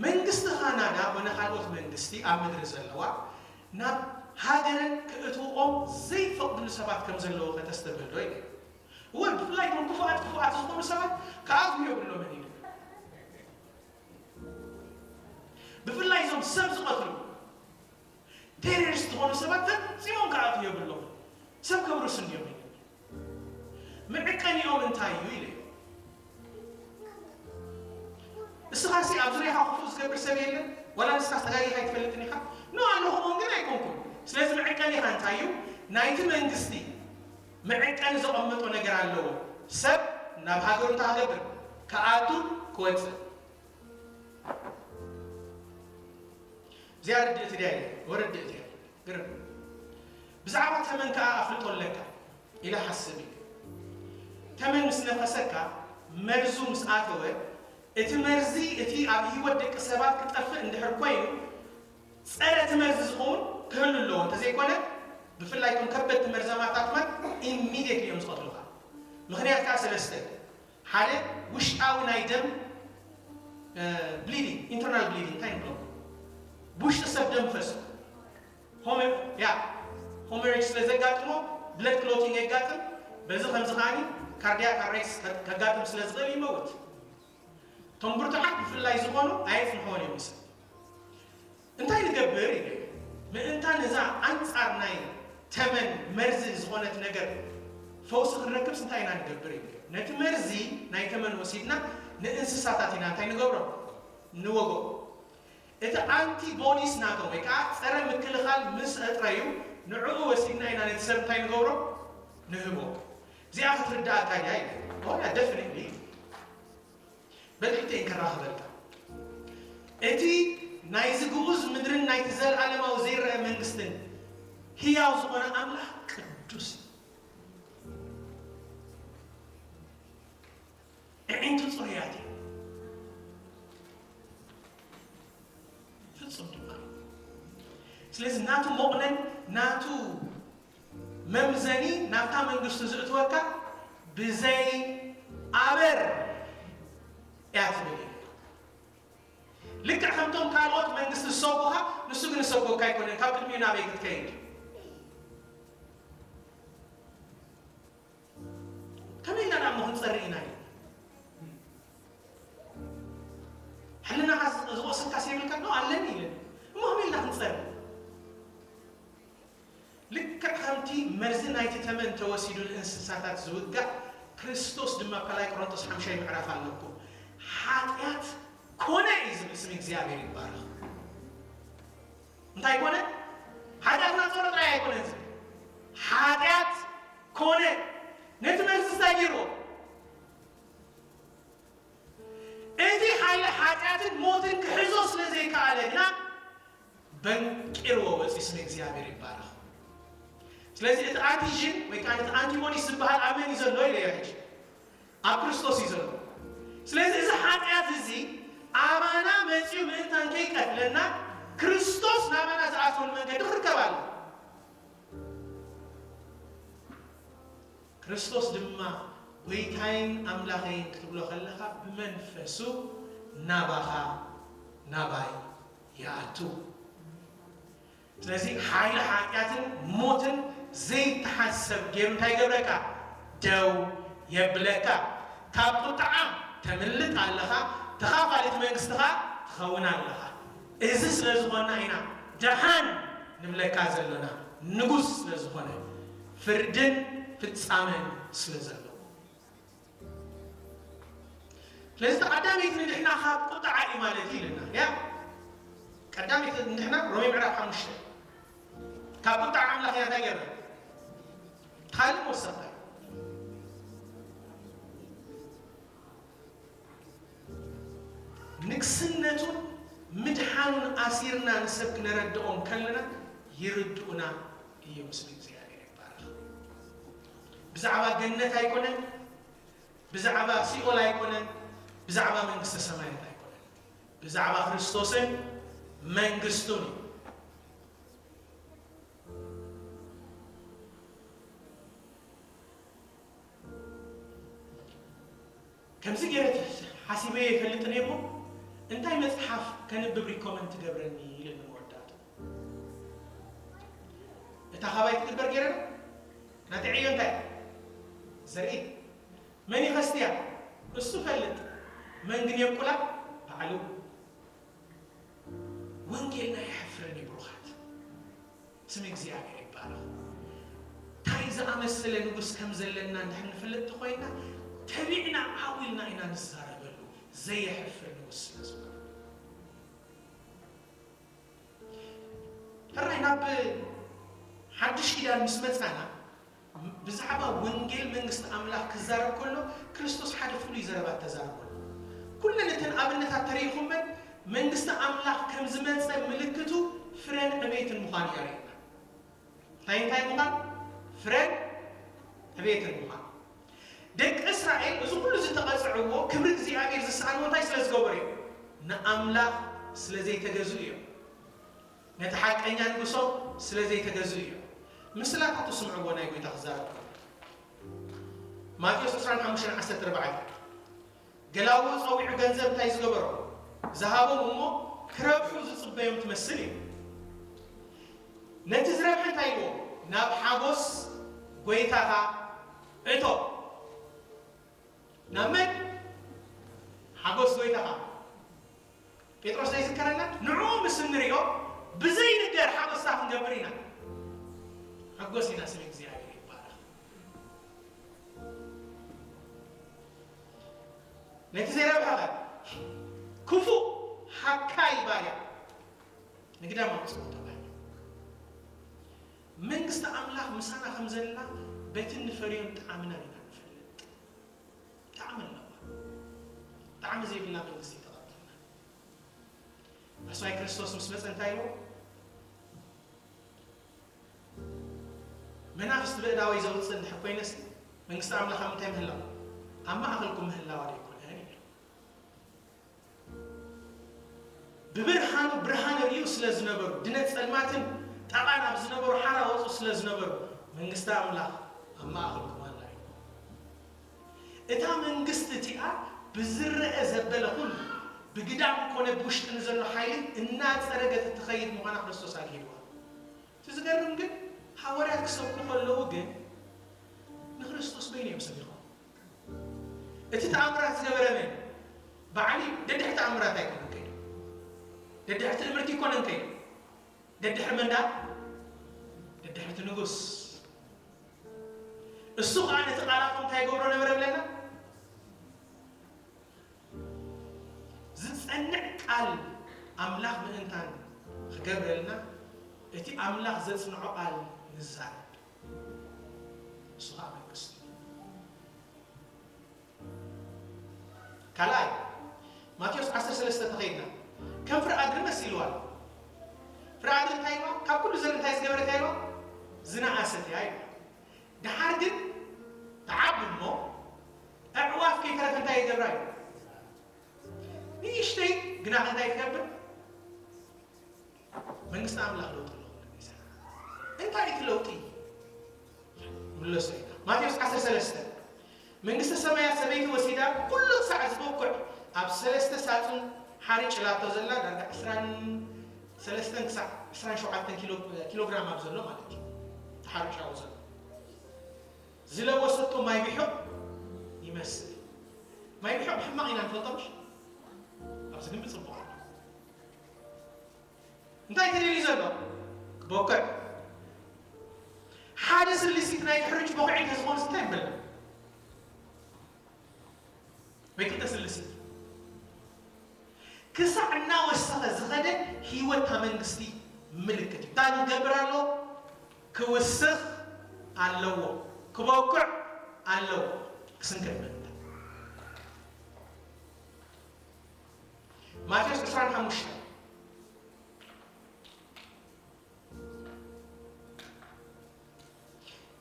መንግስቲ ካናዳ ኮነ ካልኦት መንግስቲ ኣብ ምድሪ ዘለዋ ናብ ሃገረን ክእትውኦም ዘይፈቕድሉ ሰባት ከም ዘለዉ ከተስተብህል ዶ ኢለ እወ ብፍላይ ቶም ክፉኣት ክፉኣት ዝኾኑ ሰባት ክኣትዉ የብሎምን ኢሉ ብፍላይ እዞም ሰብ ዝቐትሉ ቴሮሪስት ዝኾኑ ሰባት ፈጺሞም ክኣትዉ የብሎም ሰብ ከብርሱ እንዲዮም ይብል ምዕቀኒኦም እንታይ እዩ ኢለ እስኻሲ ኣብ ዙሪያኻ ክፉእ ዝገብር ሰብ የለን ዋላ ንስኻ ተጋጊኻ ኣይትፈልጥን ኢኻ ኖ ኣለኹ ውን ግን ኣይኮንኩን ስለዚ ምዕቀኒኻ እንታይ እዩ ናይቲ መንግስቲ ምዕቀኒ ዘቐመጦ ነገር ኣለዎ ሰብ ናብ ሃገሩ እንታይ ክገብር ክኣቱ ክወፅእ እዚኣ ርድእቲ ድያ ወረድእቲ እያ ግርም ብዛዕባ ተመን ከዓ ኣፍልጦ ኣለካ ኢለ ሓስብ እዩ ተመን ምስ ነፈሰካ መርዙ ምስ ኣተወ እቲ መርዚ እቲ ኣብ ህይወት ደቂ ሰባት ክጠፍእ እንድሕር ኮይኑ ጸረ እቲ መርዚ ዝኸውን ክህሉ ኣለዎ እንተዘይኮነ ብፍላይ እቶም ከበድቲ መርዛማታት ማይ ኢሚድየትሊ እዮም ዝቐትሉኻ ምኽንያት ከዓ ሰለስተ ሓደ ውሽጣዊ ናይ ደም ብሊዲንግ ኢንተርናል ብሊዲንግ እንታይ ንብሎ ብውሽጢ ሰብ ደም ፈሱ ያ ሆመሬጅ ስለ ዘጋጥሞ ብለድ ክሎቲንግ የጋጥም በዚ ከምዚ ከዓኒ ካርዲያክ ኣሬስት ከጋጥም ስለ ዝኽእል ይመውት። እቶም ብርቱዓት ብፍላይ ዝኾኑ ኣየጽንሕዎን እዮም ንሰብ። እንታይ ንገብር ኢለ ምእንታ ነዛ ኣንጻር ናይ ተመን መርዚ ዝኾነት ነገር ፈውሲ ክንረክብስ እንታይ ኢና ንገብር ኢለ ነቲ መርዚ ናይ ተመን ወሲድና ንእንስሳታት ኢና እንታይ ንገብሮ ንወጎ እቲ ኣንቲቦዲስ ናቶም ወይ ከዓ ፀረ ምክልኻል ምስ ኣጥረዩ ንዕኡ ወሲድና ኢና ነቲ ሰብ እንታይ ንገብሮ ንህቦ። እዚኣ ክትርዳእካ ድያ ኢለ ያ ደፍኒትሊ በልክልተ ከራኽበልካ እቲ ናይዚ ግኡዝ ምድርን ናይቲ ዘለዓለማዊ ዘይረአ መንግስትን ህያው ዝኾነ ኣምላኽ ቅዱስ እዩ። ኣዒንቱ ጽሩያት እዩ። ፍጹም ድማ እዩ። ስለዚ ናቱ መቑነን ናቱ መምዘኒ ናብታ መንግስቱ ዝእትወካ ብዘይ ኣበር እያ ትብል እዩ። ልክዕ ከምቶም ካልኦት መንግስቲ ዝሰጉኻ ንሱ ግን ዝሰጎካ ኣይኮነን። ካብ ቅድሚኡ ናበይ ክትከይድ ከመይ ኢልና ደኣ እሞ ክንጸሪ ኢና ኢሉ ሕልናኻ ዝወስድካስ የብልካ ዶ ኣለኒ ኢለኒ እሞ ከመይ ኢልና ክንጸሪ ልክዕ ከምቲ መርዚ ናይቲ ተመን ተወሲዱ ንእንስሳታት ዝውጋእ ክርስቶስ ድማ ካልኣይ ቆሮንቶስ ሓምሻይ ምዕራፍ ኣለኩ ሓጢኣት ኮነ እዩ ዝብል ስም እግዚኣብሔር ይባረኽ እንታይ ኮነ ሓጢኣትና ጸሎ ጥራይ ኣይኮነን ዝብል ሓጢኣት ኮነ ነቲ መርዚ እንታይ ገይርዎ እቲ ሓይሊ ሓጢኣትን ሞትን ክሕዞ ስለ ዘይከኣለ ግና በንቂርዎ ወፂ ስም እግዚኣብሔር ይባረኽ ስለዚ እቲ ኣንቲጅን ወይ ከዓ እቲ ኣንቲቦዲስ ዝበሃል ኣመን እዩ ዘሎ ኢለ ሕጂ ኣብ ክርስቶስ እዩ ዘሎ ስለዚ እዚ ሓጢኣት እዚ ኣባና መፂኡ ምእንታን ከይቀትለና ክርስቶስ ናባና ዝኣትወሉ መንገዲ ክርከብ ኣሎ ክርስቶስ ድማ ጐይታይን ኣምላኸይን ክትብሎ ከለኻ ብመንፈሱ ናባኻ ናባይ ይኣቱ። ስለዚ ሓይሊ ሓጢኣትን ሞትን ዘይተሓሰብ ገይሩ እንታይ ይገብረካ? ደው የብለካ። ካብ ቁጥዓ ተምልጥ ኣለኻ፣ ተኻፋሊት መንግስቲ ኸኣ ትኸውን ኣለኻ። እዚ ስለ ዝኾንና ኢና ደሓን ንብለካ ዘሎና፣ ንጉስ ስለ ዝኾነ፣ ፍርድን ፍጻመን ስለ ዘለዎ። ስለዚ ቀዳመይቲ ንድሕና ካብ ቁጥዓ እዩ ማለት እዩ ኢልና። ያ ቀዳመይቲ ንድሕና ሮሜ ምዕራፍ ሓሙሽተ ካብ ቁጥዓ ኣምላኽ እያ እንታይ ገይራ? ካልእ ወሰኽታ ንግስነቱን ምድሓኑን ኣሲርና ንሰብ ክነረድኦም ከለና ይርድኡና እዮም። ስም እግዚኣብሔር ይባረኽ። ብዛዕባ ገነት ኣይኮነን፣ ብዛዕባ ሲኦል ኣይኮነን፣ ብዛዕባ መንግስተ ሰማያት ኣይኮነን፣ ብዛዕባ ክርስቶስን መንግስቱን እዩ። ከምዚ ገይረ ሓሲበዮ ይፈልጥን እየ እሞ እንታይ መፅሓፍ ከንብብ ሪኮመንድ ትገብረኒ ኢለ ንመወዳእቱ እታ ካባይ ትግበር ገይረ ናተይ ዕዮ እንታይ ዘርኢ መን ይኸስትያ እሱ ፈልጥ መን ግን የብቁላ ባዕሉ ወንጌልና የሕፍርን እዩ ብሩኻት ስም እግዚኣብሔር ይባረኽ እንታይ ዝኣመሰለ ንጉስ ከም ዘለና እንድሕር ንፍልጥ ተኮይንና ተቢዕና ዓው ኢልና ኢና ንዛረበሉ ዘየሕፍር ንጉስ ስለ ዝኾነ ሕራይ ናብ ሓድሽ ኪዳን ምስ መፃና ብዛዕባ ወንጌል መንግስቲ ኣምላኽ ክዛረብ ከሎ ክርስቶስ ሓደ ፍሉይ ዘረባ ተዛርቦ ኩለን እተን ኣብነታት ተሪኢኹመን መንግስቲ ኣምላኽ ከም ዝመፀ ምልክቱ ፍረን ዕቤትን ምዃኑ የርእየና እንታይ እንታይ ምዃን ፍረን ዕቤትን ምዃን ደቂ እስራኤል እዚ ኩሉ ዝተቐፅዕዎ ክብሪ እግዚኣብሔር ዝሰኣንዎ እንታይ ስለ ዝገበሩ እዮም ንኣምላኽ ስለ ዘይተገዝኡ እዮም ነቲ ሓቀኛ ንጉሶም ስለ ዘይተገዝኡ እዮም። ምስላታት ስምዕዎ ናይ ጐይታ ክዛረብ ከሎ። ማቴዎስ ዕስራን ሓሙሽተን ዓሰርተ ኣርባዕተ ገላዉ ጸዊዑ ገንዘብ እንታይ ዝገበሮ ዝሃቦም እሞ ክረብሑ ዝጽበዮም ትመስል እዩ። ነቲ ዝረብሐ እንታይ ኢልዎ ናብ ሓጎስ ጐይታኻ እቶ ናብ መን? ሓጎስ ጎይታኻ። ጴጥሮስ ዘይዝከረና? ንዕኡ ምስ እንሪኦ ብዘይንገር ሓጎስታ ክንገብር ኢና። ሓጎስ ኢና፣ ስም እግዚኣብሔር ይባረኽ። ነቲ ዘይረብሐኸ ክፉእ ሃካይ ባርያ ንግዳም ኣውፅኦ ተባሂሉ። መንግስቲ ኣምላኽ ምሳና ከም ዘላ በቲ እንፈርዮን ጣዕምናን ኢና ንፈልጥ። ጣዕሚ ኣለዋ። ጣዕሚ ዘይብላ መንግስቲ ተቐብልና። መስዋይ ክርስቶስ ምስ መጸ እንታይ ኢልዎ? መናፍስቲ ብእዳወይ ዘውፅእ እንድሕር ኮይነስ መንግስቲ ኣምላኽ ኣብ ምንታይ ምህላው? ኣብ ማእኸልኩም ምህላዋ ዶ ኣይኮነን? ይብል። ብብርሃኑ ብርሃን ርእዩ ስለ ዝነበሩ፣ ድነት ጸልማትን ጠቓን ኣብ ዝነበሩ ሓራ ወፁ ስለ ዝነበሩ፣ መንግስቲ ኣምላኽ ኣብ ማእኸልኩም ኣላ እዩ። እታ መንግስቲ እቲኣ ብዝረአ ዘበለ ኩሉ፣ ብግዳም ኮነ ብውሽጢ ንዘሎ ሓይሊ እናጸረገት እትኸይድ ምዃና ክርስቶስ ኣግሂድዋ። እቲ ዝገርም ግን፣ ሃዋርያት ክሰብኩ ከለዉ ግን ንክርስቶስ በይኑ እዮም ሰቢኾም። እቲ ተኣምራት ዝገበረ መን? በዓል እዩ። ደድሕሪ ተኣምራት ኣይኮነን ከይዱ። ደድሕሪ ትእምርቲ ኣይኮነን ከይዱ። ደድሕሪ መን ደኣ? ደድሕሪ እቲ ንጉስ። እሱ ኸዓ ነቲ ቃላቱ እንታይ ይገብሮ ነበረ ብለና? ዝጸንዕ ቃል ኣምላኽ ምእንታን ክገብረልና፣ እቲ ኣምላኽ ዘጽንዖ ቃል ንዛረብ። እሱ ኸዓ መንግስቲ። ካልኣይ፣ ማቴዎስ ዓሰርተ ሰለስተ ተኸይድና፣ ከም ፍረ ኣድሪ መሲልዋ ኣሎ። ፍረ ኣድሪ እንታይ ኢልዋ? ካብ ኩሉ ዘርኢ እንታይ ዝገበረት እያ ኢልዋ? ዝነኣሰት እያ ኢልዋ። ደሓር ግን ትዓቢ እሞ፣ ኣዕዋፍ ከይተረፈ እንታይ ይገብራ እዩ? ንእሽተይ ግና እንታይ ትገብር? መንግስቲ ኣምላኽ ለውጢ ኣለዎ። እንታይ እቲ ለውጢ? ምለሶ ኢና። ማቴዎስ ዓሰርተ ሰለስተ፣ መንግስተ ሰማያት ሰበይቲ ወሲዳ ኩሉ ክሳዕ ዝበኩዕ ኣብ ሰለስተ ሳጹን ሓሪጭ ኢላቶ ዘላ ዳርጋ ዕስራን ሰለስተን ክሳዕ ዕስራን ሸውዓተን ኪሎ፣ ኪሎግራም ኣብ ዘሎ ማለት እዩ። ተሓሪጭ ኣብኡ ዘሎ። ዝለወሰቶ ማይ ብሑቕ ይመስል። ማይ ብሑቕ ብሕማቕ ኢና ንፈልጦ ምሽ? ኣብዚ ግን ብጽቡቕ ኣሎ። እንታይ ተደልዩ ዘሎ? ክበኩዕ። ሓደ ስልሲት ናይ ሕርጭ በኩዒ እንተዝኾንስ እንታይ ምበልና? ወይ ክልተ ስልሲት። ክሳዕ እናወሰኸ ዝኸደ ህይወት እታ መንግስቲ ምልክት እዩ። እንታይ ክገብር ኣለዎ? ክውስኽ ኣለዎ። ክበኩዕ ኣለዎ። ክስንክት ምእንታ። ማቴዎስ ዕስራን ሓሙሽተን።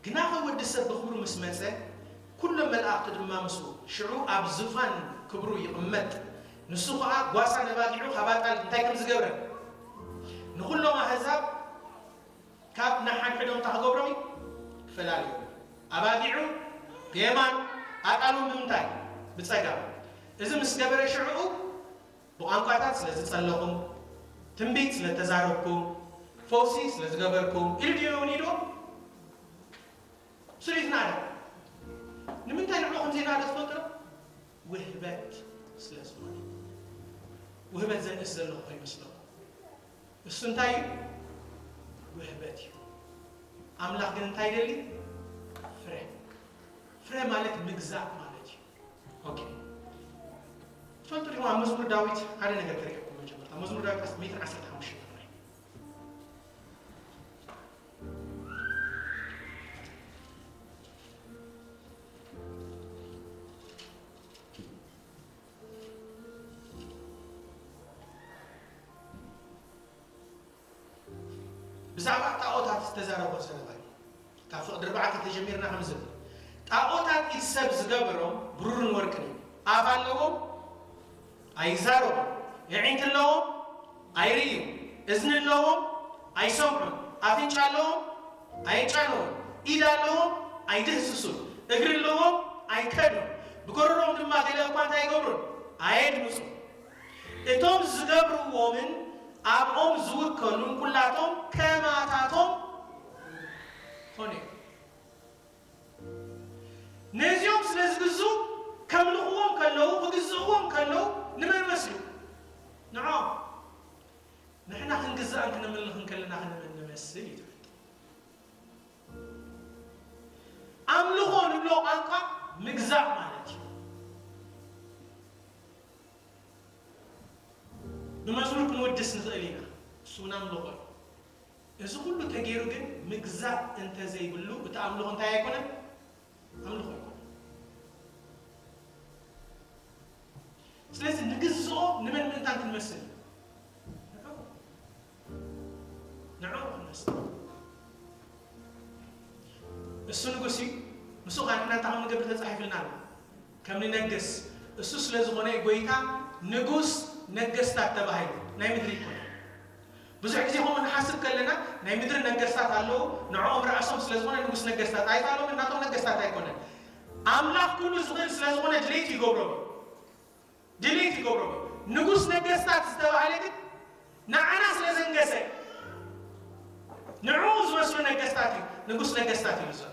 ግናኸ ወዲ ሰብ ብኽብሩ ምስ መጸ፣ ኩሎም መላእኽቱ ድማ ምስኡ፣ ሽዑ ኣብ ዙፋን ክብሩ ይቕመጥ። ንሱ ኸኣ ጓሳ ነባጊዑ ካብ ኣጣል እንታይ ከም ዝገብረ፣ ንኹሎም ኣህዛብ ካብ ንሓድሕዶም እንታይ ክገብሮም እዩ? ክፈላልዮም። ኣባጊዑ ብየማን፣ ኣጣሉ ብምንታይ? ብጸጋም። እዚ ምስ ገበረ ሽዕኡ ብቋንቋታት ስለ ዝጸለኹም፣ ትንቢት ስለ ተዛረብኩም፣ ፈውሲ ስለ ዝገበርኩም ኢሉ ድዩ ይናዶ? ስለ ይትናደ። ንምንታይ ንዕኡ ከም ዘይናደ ትፈልጡ ዶ? ውህበት ስለ ዝኾነ። ውህበት ዘንእስ ዘለኹ ከይመስለኩም። እሱ እንታይ እዩ? ውህበት እዩ። ኣምላኽ ግን እንታይ ይደሊ? ፍረ። ፍረ ማለት ምግዛእ ማለት እዩ። ኦኬ። ትፈልጡ ዲኹም ኣብ መዝሙር ዳዊት ሓደ ነገር ከርእየኩም መጀመርታ። መዝሙር ዳዊት ሚእትን ዓሰርተ ሓሙሽተ ጥራይ። ብዛዕባ ጣኦታት ዝተዛረቦ ዘረባ እዩ። ካብ ፍቕዲ ኣርባዕተ ተጀሚርና ከም ዝብል፣ ጣኦታት ኢድ ሰብ ዝገበሮም ብሩርን ወርቅን እዩ። ኣፍ ኣለዎም፣ ኣይዛረቡን። የዒንቲ ኣለዎም፣ ኣይርእዩን። እዝኒ ኣለዎም፣ ኣይሰምዑን። ኣፍንጫ ኣለዎም፣ ኣየጫንዉን። ኢድ ኣለዎም፣ ኣይድህስሱን። እግሪ ኣለዎም፣ ኣይከዱን። ብጎረሮም ድማ ገለ እኳ እንታይ ኣይገብሩን፣ ኣየድምፁን። እቶም ዝገብርዎምን ኣብኦም ዝውከሉን ኩላቶም ከማታቶም ኮኑ እዮም። ከለዉ፣ ክግዝእዎም ከለዉ ንመን መስሉ? ንዖም። ንሕና ክንግዛእን ክነምልኽን ከለና ክንመን ንመስል እዩ ትፈልጡ። ኣምልኾ ንብሎ ቋንቋ ምግዛእ ማለት እዩ። ብመዝሙር ክንውድስ ንኽእል ኢና። እሱ እውን ኣምልኾ እዩ። እዚ ኩሉ ተገይሩ ግን ምግዛእ እንተዘይብሉ እቲ ኣምልኾ እንታይ ኣይኮነን? ኣምልኾ ኣይኮነን። ስለዚ ንግዝኦ ንመን ምእንታን ክንመስል? ንዕኡ። ንዕኡ ክንመስል። እሱ ንጉስ እዩ። ምስኡ ኸዓ ንሕና እንታይ ከም ንገብር ተጻሒፉልና ኣሎ። ከም ንነግስ። እሱ ስለ ዝኾነ እዩ ጎይታ ንጉስ ነገስታት ተባሂሉ። ናይ ምድሪ ኣይኮነን። ብዙሕ ግዜ ከምኡ ንሓስብ ከለና ናይ ምድሪ ነገስታት ኣለዉ፣ ንዕኦም ርኣሶም ስለ ዝኾነ ንጉስ ነገስታት ኣይባሎም፣ እናቶም ነገስታት ኣይኮነን። ኣምላኽ ኩሉ ዝኽእል ስለ ዝኾነ ድሌቱ ይገብሮም። ድሌት ይገብሮ። ንጉስ ነገስታት ዝተባህለ ግን ንዓና ስለ ዘንገሰ፣ ንዕኡ ዝመስሉ ነገስታት እዩ፣ ንጉስ ነገስታት እዩ ዘሎ።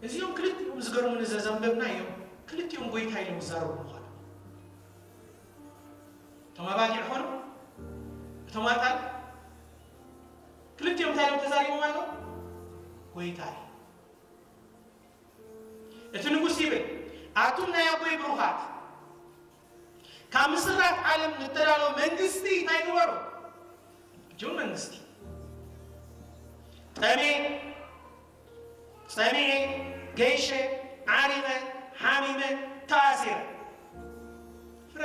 እዚኦም ክልቲኦም ዝገርሙኒ ዘዘንበብና እዮም። ክልቲኦም ጎይታ ኢሎም ዝዛረቡ ምዃኑ። እቶም ኣባጊዕ ኾኑ፣ እቶም ኣጣል ክልቲኦም እንታይ ኢሎም ተዛሪቦም ኣለዉ? ጎይታይ። እቲ ንጉስ ይብል፣ ኣቱም ናይ ኣቦይ ብሩኻት፣ ካብ ምስራት ዓለም ንተዳሎ መንግስቲ እንታይ ግበሩ? ጅው መንግስቲ። ጠሜ፣ ጸሚኤ፣ ገይሸ፣ ዓሪቐ፣ ሓሚመ፣ ተኣሲረ። ፍረ።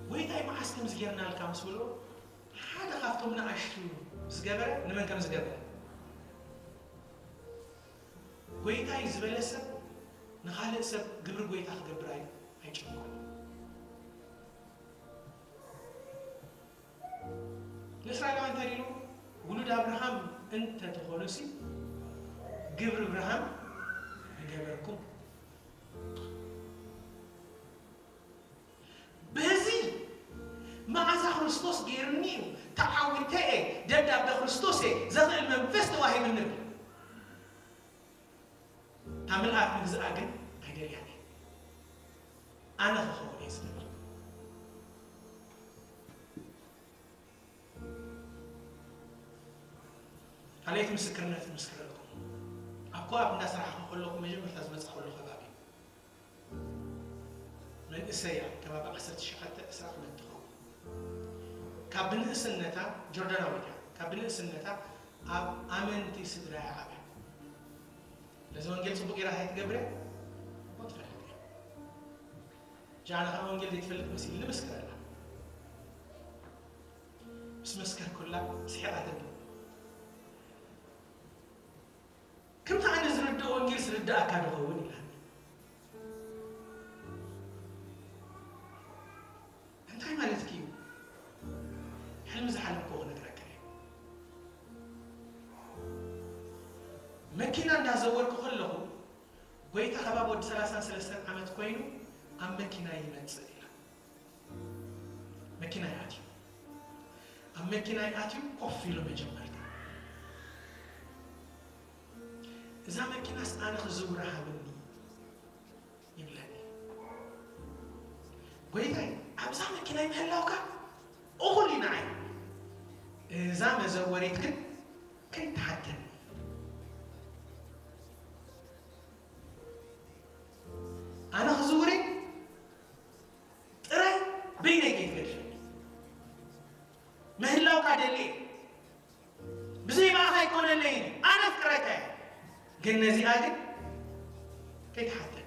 ጎይታይ መዓስ ከምዚ ጌርናልካ ምስ በልዎ፣ ሓደ ካብቶም ንኣሽቱ ዝገበረ፣ ንመን ከም ዝገበረ። ጎይታይ ዝበለ ሰብ ንኻልእ ሰብ ግብሪ ጎይታ ክገብር ኣይ-፣ ኣይጨንቆን። ንእስራኤላውያን እንታይ ኢሉ? ውሉድ ኣብርሃም እንተ ትኾኑሲ፣ ግብሪ ኣብርሃም ምገበርኩም። በዚ መዓዛ ክርስቶስ ገይሩኒ እዩ፣ ተዓዊተ እየ፣ ደብዳበ ክርስቶስ እየ፣ ዘኽእል መንፈስ ተዋሂቡኒ እብል። እታ ምልኣት ምግዛኣ ግን ኣይደልያን እየ። ኣነ ክኸውን እየ ዝደሊ። ካልኣይቲ ምስክርነት ምስክረልኩም። ኣብ ኮኣፕ እንዳሰራሕኩ ከለኹ መጀመርታ ዝመጻኹሉ ከባቢ መንእሰያ ከባቢ ዓሰርተ ትሽዓተ ዕስራ ዓመት ትኸውን። ካብ ብንእስነታ፣ ጆርዳናዊት እያ፣ ካብ ብንእስነታ ኣብ ኣመንቲ ስድራ እያ ዓብያ። ነዚ ወንጌል ጽቡቕ ጌራ እንታይ ትገብር እያ? እሞ ትፈልጥ እያ። ጃና ኸዓ ወንጌል ዘይትፈልጥ መሲሉ ንምስክረላ። ምስ መስከርኩላ ስሒቓትኒ። ከምቲ ኣነ ዝርድኦ ወንጌል ዝርድኣካ ዶ ኸውን ኢላኒ። እንታይ ማለትኪ እዩ? ሕልሚ ዝሓለምክዎ ክነግረካ እየ። መኪና እንዳዘወርኩ ከለኹ፣ ጎይታ ከባቢ ወዲ ሰላሳን ሰለስተን ዓመት ኮይኑ ኣብ መኪና ይመጽእ ኢላ። መኪና ይኣትዩ። ኣብ መኪና ይኣትዩ ኮፍ ኢሉ መጀመርታ። እዛ መኪናስ ኣነ ክዝውራ ሃብኒ ይብለኒ። ጎይታይ፣ ኣብዛ መኪናይ ምህላውካ እኹል እዩ ንዓይ። እዛ መዘወሪት ግን ከይትሓተኒ። ኣነ ክዝውር እየ፣ ጥራይ በይነይ ከይትገድፈኒ። ምህላውካ ደልየ። ብዘይ ብኣኻ ኣይኮነለይን፣ ኣነ ኣፍቅረካ እየ። ግን ነዚኣ ግን ከይትሓተኒ።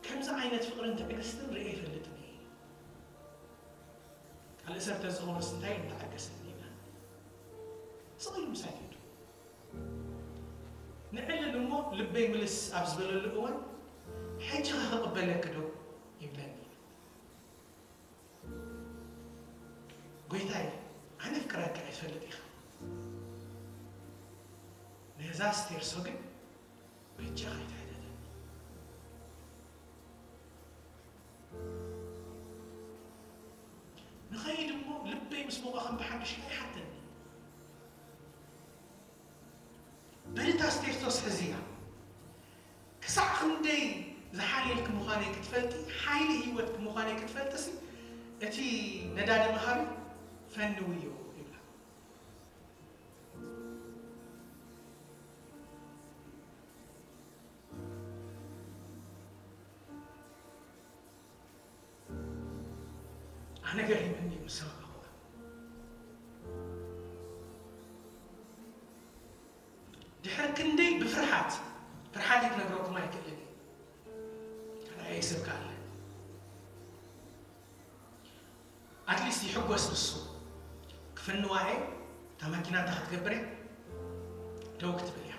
ከምዚ ዓይነት ፍቕርን ትዕግስትን ርእየ ኣይፈልጥን እየ። ካልእ ሰብ ተዝኾነስ እንታይ ኢሉ ምተዓገሰኒ ኢላ። ስቕ ኢሉ ምሳይ ከይዱ። ንዕልል እሞ ልበይ ምልስ ኣብ ዝበለሉ እዋን፣ "ሕጂ ኸ ክቕበለኪ ዶ?" ይብለኒ። "ጎይታይ፣ ኣነ ኣፍቅረካ እየ ትፈልጥ ኢኻ። ነዛ ስቴርሶ ግን በጃኻ ኣይትሕደደኒ። ምስ ሞቐ ከም ብሓድሽ ኣይሓተኒ። በልታ ስቴርቶስ ሕዝያ። ክሳዕ ክንደይ ዝሓልየልኪ ምዃነይ ክትፈልጢ፣ ሓይሊ ህይወትኪ ምዃነይ ክትፈልጥሲ፣ እቲ ነዳዲ መሃቢ ፈንውዮ ይብላ። ኣነ ገሪመኒ ምስ ሰማዕኹዋ። ድሕሪ ክንደይ ብፍርሓት፣ ፍርሓተይ ክነግረኩም ኣይክእልን እየ። ካልኣይ ሰብ ከኣለ። ኣትሊስት ይሕጎስ ንሱ። ክፍንዋ እየ፣ እታ ማኪና እንታይ ክትገብር እያ? ደው ክትብል እያ።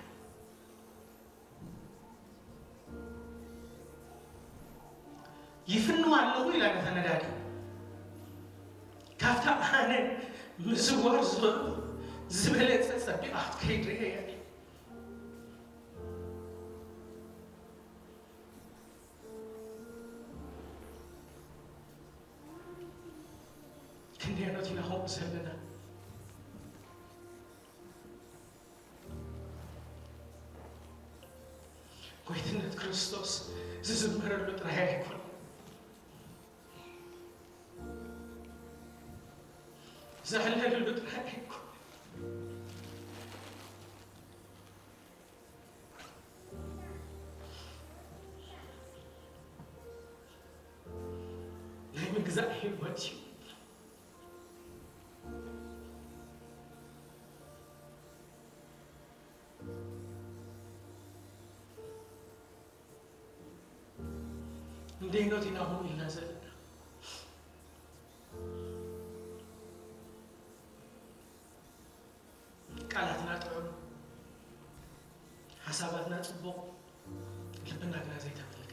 ይፍንዋ ኣለኹ ኢላ ነታ ነዳዲ። ካብታ ኣነ ምዝዋር ዝኽእሉ ዝበለጸ ጸቢቓ ክትከይድ ርእየ እያ። ክንደየኖት ኢና ከምኡ ዘለና? ጎይትነት ክርስቶስ ዝዝመረሉ ጥራይ ኣይኮን፣ ዝዕለለሉ ጥራይ ኣይኮን። ናይ ምግዛእ ህይወት እዩ። እንዴኖት ኢና ሆን ኢልና ዘለና? ቃላትና ጥዑም፣ ሓሳባትና ጽቡቕ፣ ልብና ግና ዘይተመልከ።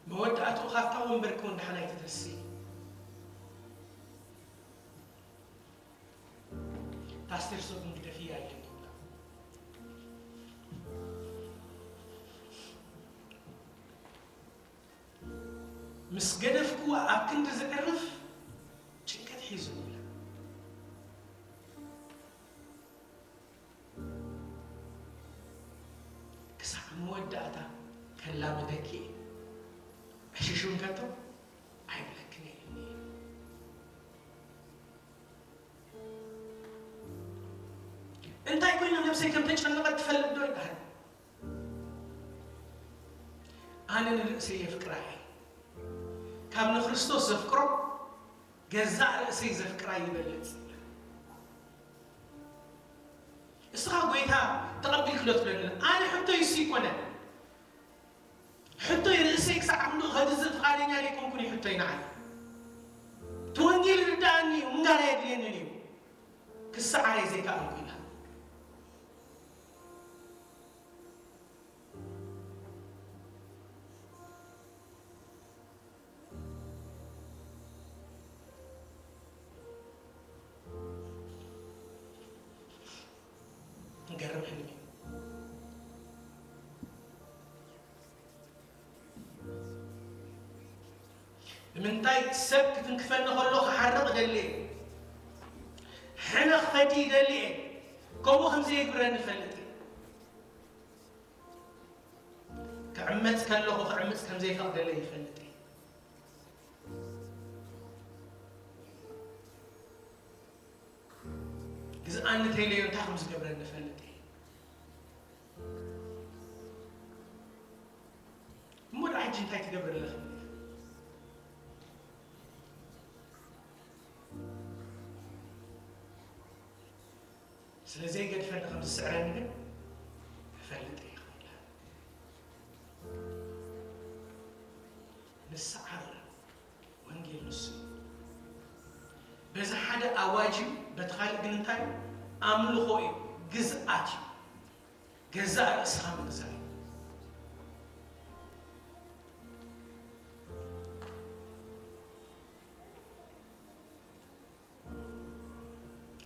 መወዳእትኡ ካብታ ወንበርኪ እውን ደሓን ኣይትተስኢ። ፓስተር ሶግን ግደፍያ ኢለን ይብላ። ምስ ገደፍክዋ ኣብ ክንዲ ዘዕርፍ ጭንቀት ሒዙ ይብላ። ክሳዕ መወዳእታ ከላምደኪ እየ። ዕሽሽ እውን ከቶ ኣይብለክን እየ ኢሉኒ። እንታይ ኮይና ነብሰይ ከም ተጨነቐት ትፈልጥ ዶ? ይበሃል። ኣነ ንርእሰይ የፍቅራ እየ። ካብ ንክርስቶስ ዘፍቅሮ ገዛእ ርእሰይ ዘፍቅራ ይበልጽ። እስኻ ጎይታ ተቐቢልክ ዶ ትብለኒ? ኣነ ሕቶይ እሱ ይኮነ። ሕቶይ ርእሰይ ክሳዕ ክንዱ ከግዝእ ፍቓደኛ ዘይኮንኩን እዩ ሕቶይ ንዓይ። እቲ ወንጌል ይርድኣኒ እዩ፣ ምንጋር ኣየድልየንን እዩ። ክሰዓር እየ ዘይከኣልኩ ኢላ። ገርም ሕልሚ እዩ። ንምንታይ ሰብ ክትንክፈኒ ከሎ ክሓርቕ ደሊ እየ። ሕነ ክፈዲ ይደሊ እየ። ከምኡ ከም ዘየግብረኒ ይፈልጥ እየ። ክዕመጽ ከለኹ ክዕምጽ ከም ዘይፈቕደለይ ይፈልጥ እየ። ግዝኣኒ ተይለዮ እንታይ ከም ዝገብረኒ እፈልጥ እየ። እሞ ደኣ ሕጂ እንታይ ትገብር ኣለኺ? ስለ ዘይገድፈኒ ከም ዝስዕረኒ ግን እፈልጥ እየ ክብል። ንስዓር ወንጌል ንሱ እዩ። በዚ ሓደ ኣዋጅ እዩ፣ በቲ ካልእ ግን እንታይ እዩ? ኣምልኾ እዩ፣ ግዝኣት እዩ። ገዛእ ርእስኻ ምግዛእ እዩ።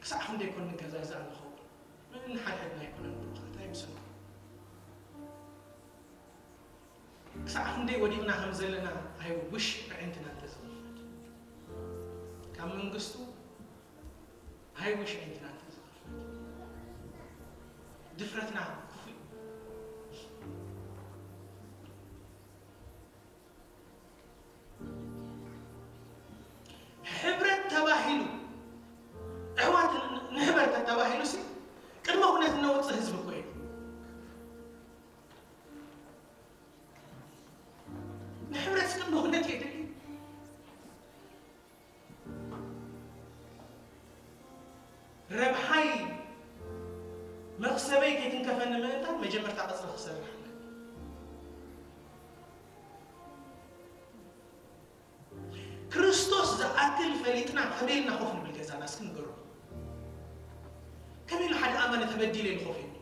ክሳዕ ክንደይ ኮን ንገዛዛእ ንኸውን? ንሓድሕድና ኣይኮነን ብሩኻት፣ ኣይምሰልኩም። ክሳዕ ክንደይ ወዲቕና ከም ዘለና፣ ኣይ ውሽ ኣዒንትና እንተዝኸፈት፣ ካብ መንግስቱ ኣይ ውሽ ኣዒንትና እንተዝኸፈት። ድፍረትና ክፉእ እዩ። ሕብረት ተባሂሉ፣ ኣሕዋት ንሕበር ተተባሂሉ ሲ ቅድመ ኩነት እነውፅእ ህዝቢ እኮ እዩ። ንሕብረት ቅድመ ኩነት የድሊ። ረብሓይ መኽሰበይ ከይትንከፈኒ ምእንታን መጀመርታ ቅፅሪ ክሰርሕ ኣለኒ። ክርስቶስ ዝኣክል ፈሊጥና ከመይ ኢልና ኮፍ ንብል ገዛና? እስኪ ንገሩ። ከመይ ኢሉ ሓደ ኣማኒ ተበዲለ ኢሉ ኮፍ ይብል?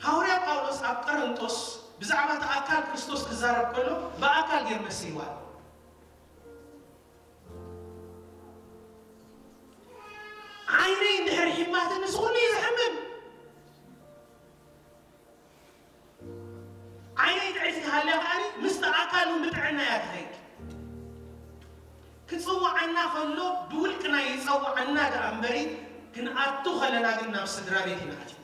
ሃዋርያ ጳውሎስ ኣብ ቆሮንቶስ ብዛዕባ እቲ ኣካል ክርስቶስ ክዛረብ ከሎ ብኣካል ገይሩ መሲልዋ ኣሎ። ዓይነይ እንድሕር ሒማትኒ፣ ንሱ ኩሉ እዩ ዝሕምም። ዓይነይ ጥዕይቲ ክሃልያ ከኣኒ ምስቲ ኣካል እውን ብጥዕና እያ ትኸይድ። ክጽውዓና ከሎ ብውልቅና ይጸውዓና ደኣ እምበሪ፣ ክንኣቱ ከለና ግን ናብ ስድራ ቤት ኢና ኣቲና።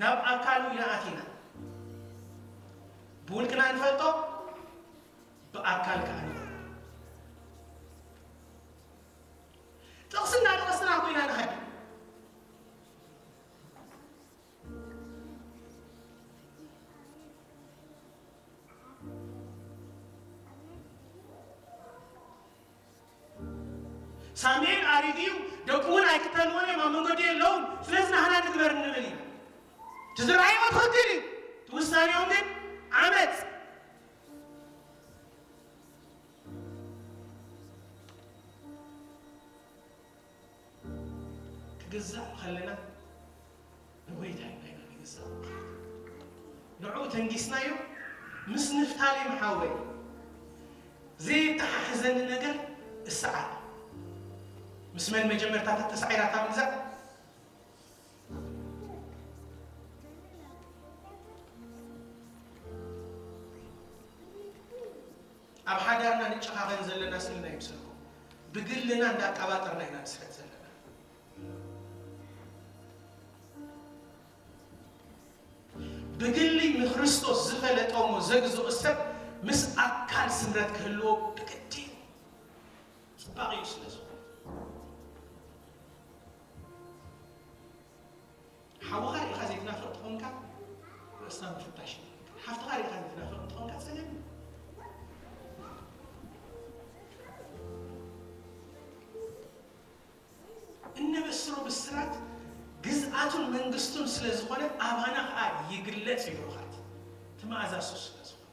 ናብ ኣካሉ ኢና ኣቲና። ብውልቅና ንፈልጦ፣ ብኣካል ከኣ ንፈልጦ። ጥቕስና ጥቕስና ኮይና ንሃዲ። ሳሙኤል ኣሪጉ እዩ፣ ደቁ እውን ኣይክተልዎን እዮም፣ ኣብ መንገዲ የለውን፣ ስለዚ ናህና ንግበር እንብል ኢና። እቲ ዝረኣይዎ ትኽክል እዩ፣ እቲ ውሳኔኦም ግን ዓመፅ። ክግዛእ ከለና ንጎይታ ኢና ኢና ንግዛእ። ንዕኡ ተንጊስናዮ። ምስ ንፍታሌም ሓወይ ዘይተሓሕዘኒ ነገር እሰዓር። ምስ መን መጀመርታ ተሳዒራ እታ ምግዛእ? ኣብ ሓዳርና ንጨኻኸን ዘለና ስእልና ይምሰልኩም። ብግልና እንዳቀባጠርና ኢና ንስሕት ዘለና። ብግሊ ንክርስቶስ ዝፈለጠ እሞ ዘግዝኦ ሰብ ምስ ኣካል ስምረት ክህልዎ ብግዲ እዩ። ጽባቐ እዩ ስለ ዝኾነ። ሓውኻ ርኢኻ ዘይትናፍቕ እንተኾንካ፣ ርእስኻ ምፍታሽ። ሓፍትኻ ርኢኻ ዘይትናፍቕ እንተኾንካ፣ ጸገም እዩ። እነበስሮ ብስራት ግዝኣቱን መንግስቱን ስለ ዝኾነ፣ ኣባና ኸኣ ይግለጽ እዩ ብሩኻት። እቲ መኣዛ እሱ ስለ ዝኾነ።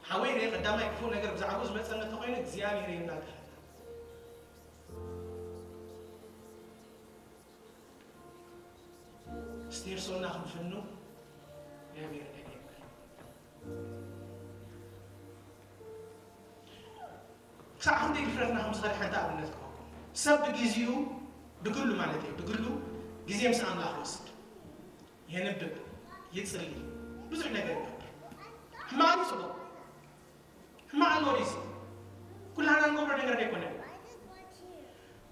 ሓወይ ርኤ ቀዳማይ ክፉእ ነገር ብዛዕባኡ ዝመጸኒ እንተኾይኑ እግዚኣብሔር የናግፈና። ስቴርሶና ክንፍኑ እግዚኣብሔር ነግየና። ክሳዕ ክንደይ ድፍረትና ከም ዝኸደ ሓንቲ ኣብነት ክህበኩም። ሰብ ብግዜኡ፣ ብግሉ ማለት እዩ፣ ብግሉ ግዜ ምስ ኣምላኽ ይወስድ። የንብብ፣ ይጽሊ፣ ብዙሕ ነገር ይገብር። ሕማቕ ድዩ ጽቡቕ? ሕማቕ ኣሎ ድዩ? ኩላህና እንገብሮ ነገር ኣይኮነን።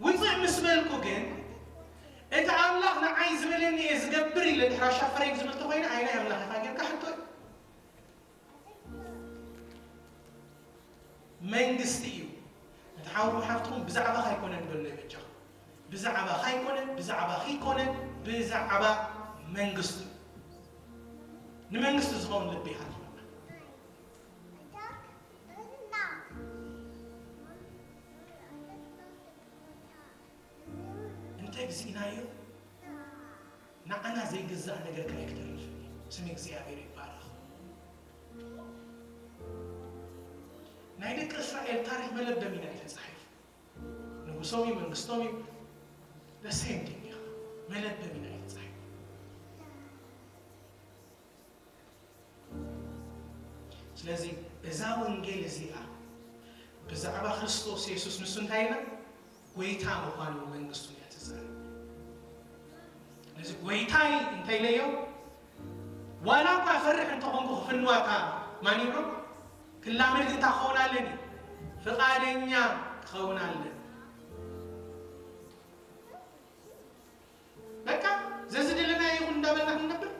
ውጽእ ምስ በልኩ ግን፣ እቲ ኣምላኽ ንዓይ ዝበለኒ እየ ዝገብር ኢለ ድሕሪ ኣሻፈረይ ዝብል ተኾይነ፣ ኣይ ናይ ኣምላኽ ኢኻ ጌርካ ሕቶ እዩ። መንግስቲ እዩ። እቲ ሓው ሓፍትኹም ብዛዕባኻ ኣይኮነን በሎ ይበጃኹም። ብዛዕባኻ ኣይኮነን፣ ብዛዕባኺ ኣይኮነን፣ ብዛዕባ መንግስቱ እዩ። ንመንግስቲ ዝኸውን ልቢ ይሃልወና። እንተ እግዚእናዮ ንዓና ዘይግዛእ ነገር ከኣ ኣይክተርፍን እዩ። ስም እግዚኣብሔር ይባረኽ። ናይ ደቂ እስራኤል ታሪኽ መለበሚና እዩ ተጻሒፉ። ንጉሶም እዩ፣ መንግስቶም እዩ፣ the same thing እዩ። መለበሚና እዩ ስለዚ እዛ ወንጌል እዚኣ ብዛዕባ ክርስቶስ የሱስ፣ ንሱ እንታይ ኢልና? ጎይታ ምዃኑ መንግስቱን እያ ትዛረብ። ስለዚ ጎይታይ እንታይ ኢለዮ? ዋላ እኳ ፈርሕ እንተኾንኩ ክፍንዋካ ማን ይብሎ? ክላመድ ግን እንታይ ክኸውን ኣለኒ? ፍቓደኛ ክኸውን ኣለኒ። በቃ ዘዝደለናዮ ይኹን እንዳበልና ክንነብር።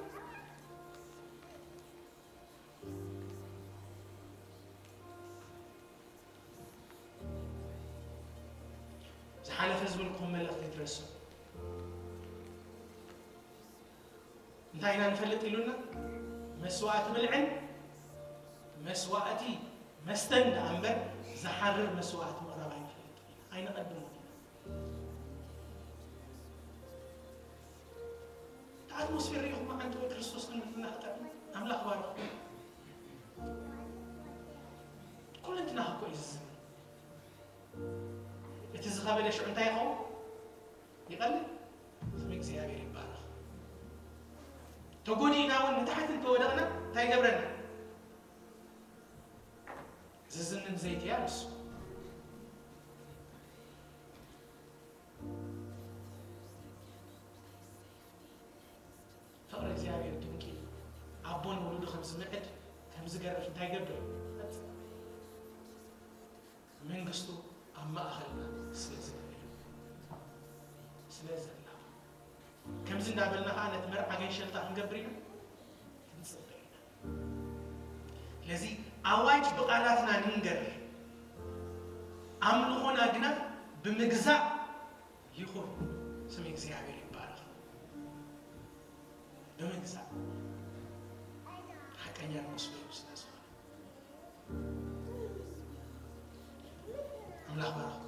ዝሓለፈ ዝበልኩም መልእኽቲ ትረስዑ። እንታይ ኢና ንፈልጥ ኢሉና? መስዋእቲ ብልዕን መስዋእቲ መስተን ደኣ እምበር ዝሓርር መስዋእቲ ምቕራብ ኣይንፈልጥ ኢና። ኣይነቐድሞ ኢና። እቲ ኣትሞስፌር ርኢኹም መዓንቲ ወይ ክርስቶስ ክንፍና ክጠዕም ኣምላኽ ባርኹ። ኩለንትና እኮ እዩ ዝዝም። እቲ ዝኸበደ ሽዑ እንታይ ይኸውን? ይቐልል። ስም እግዚኣብሔር ይባረኽ። ተጎዲእና እውን ንታሕቲ እንተወደቕና እንታይ ይገብረና? ዝዝንን ዘይትያ ንሱ። ፍቕሪ እግዚኣብሔር ድንቂ እዩ። ኣቦ ንውሉዱ ከም ዝምዕድ ከም ዝገርፍ እንታይ ይገብር? መንግስቱ ኣብ ማእኸልና ስለ ዝነብር፣ ስለ ዘላ፣ ከምዚ እንዳበልና ከዓ ነቲ መርዓ ገንሸልታ ክንገብር ኢና፣ ክንፅበ ኢና። ስለዚ ኣዋጅ ብቓላትና ንንገር፣ ኣምልኾና ግና ብምግዛእ ይኹን። ስም እግዚኣብሔር ይባረኽ። ብምግዛእ ሓቀኛ ንመስሎ እዩ ስለ ዝኾነ። ኣምላኽ ባረኹም።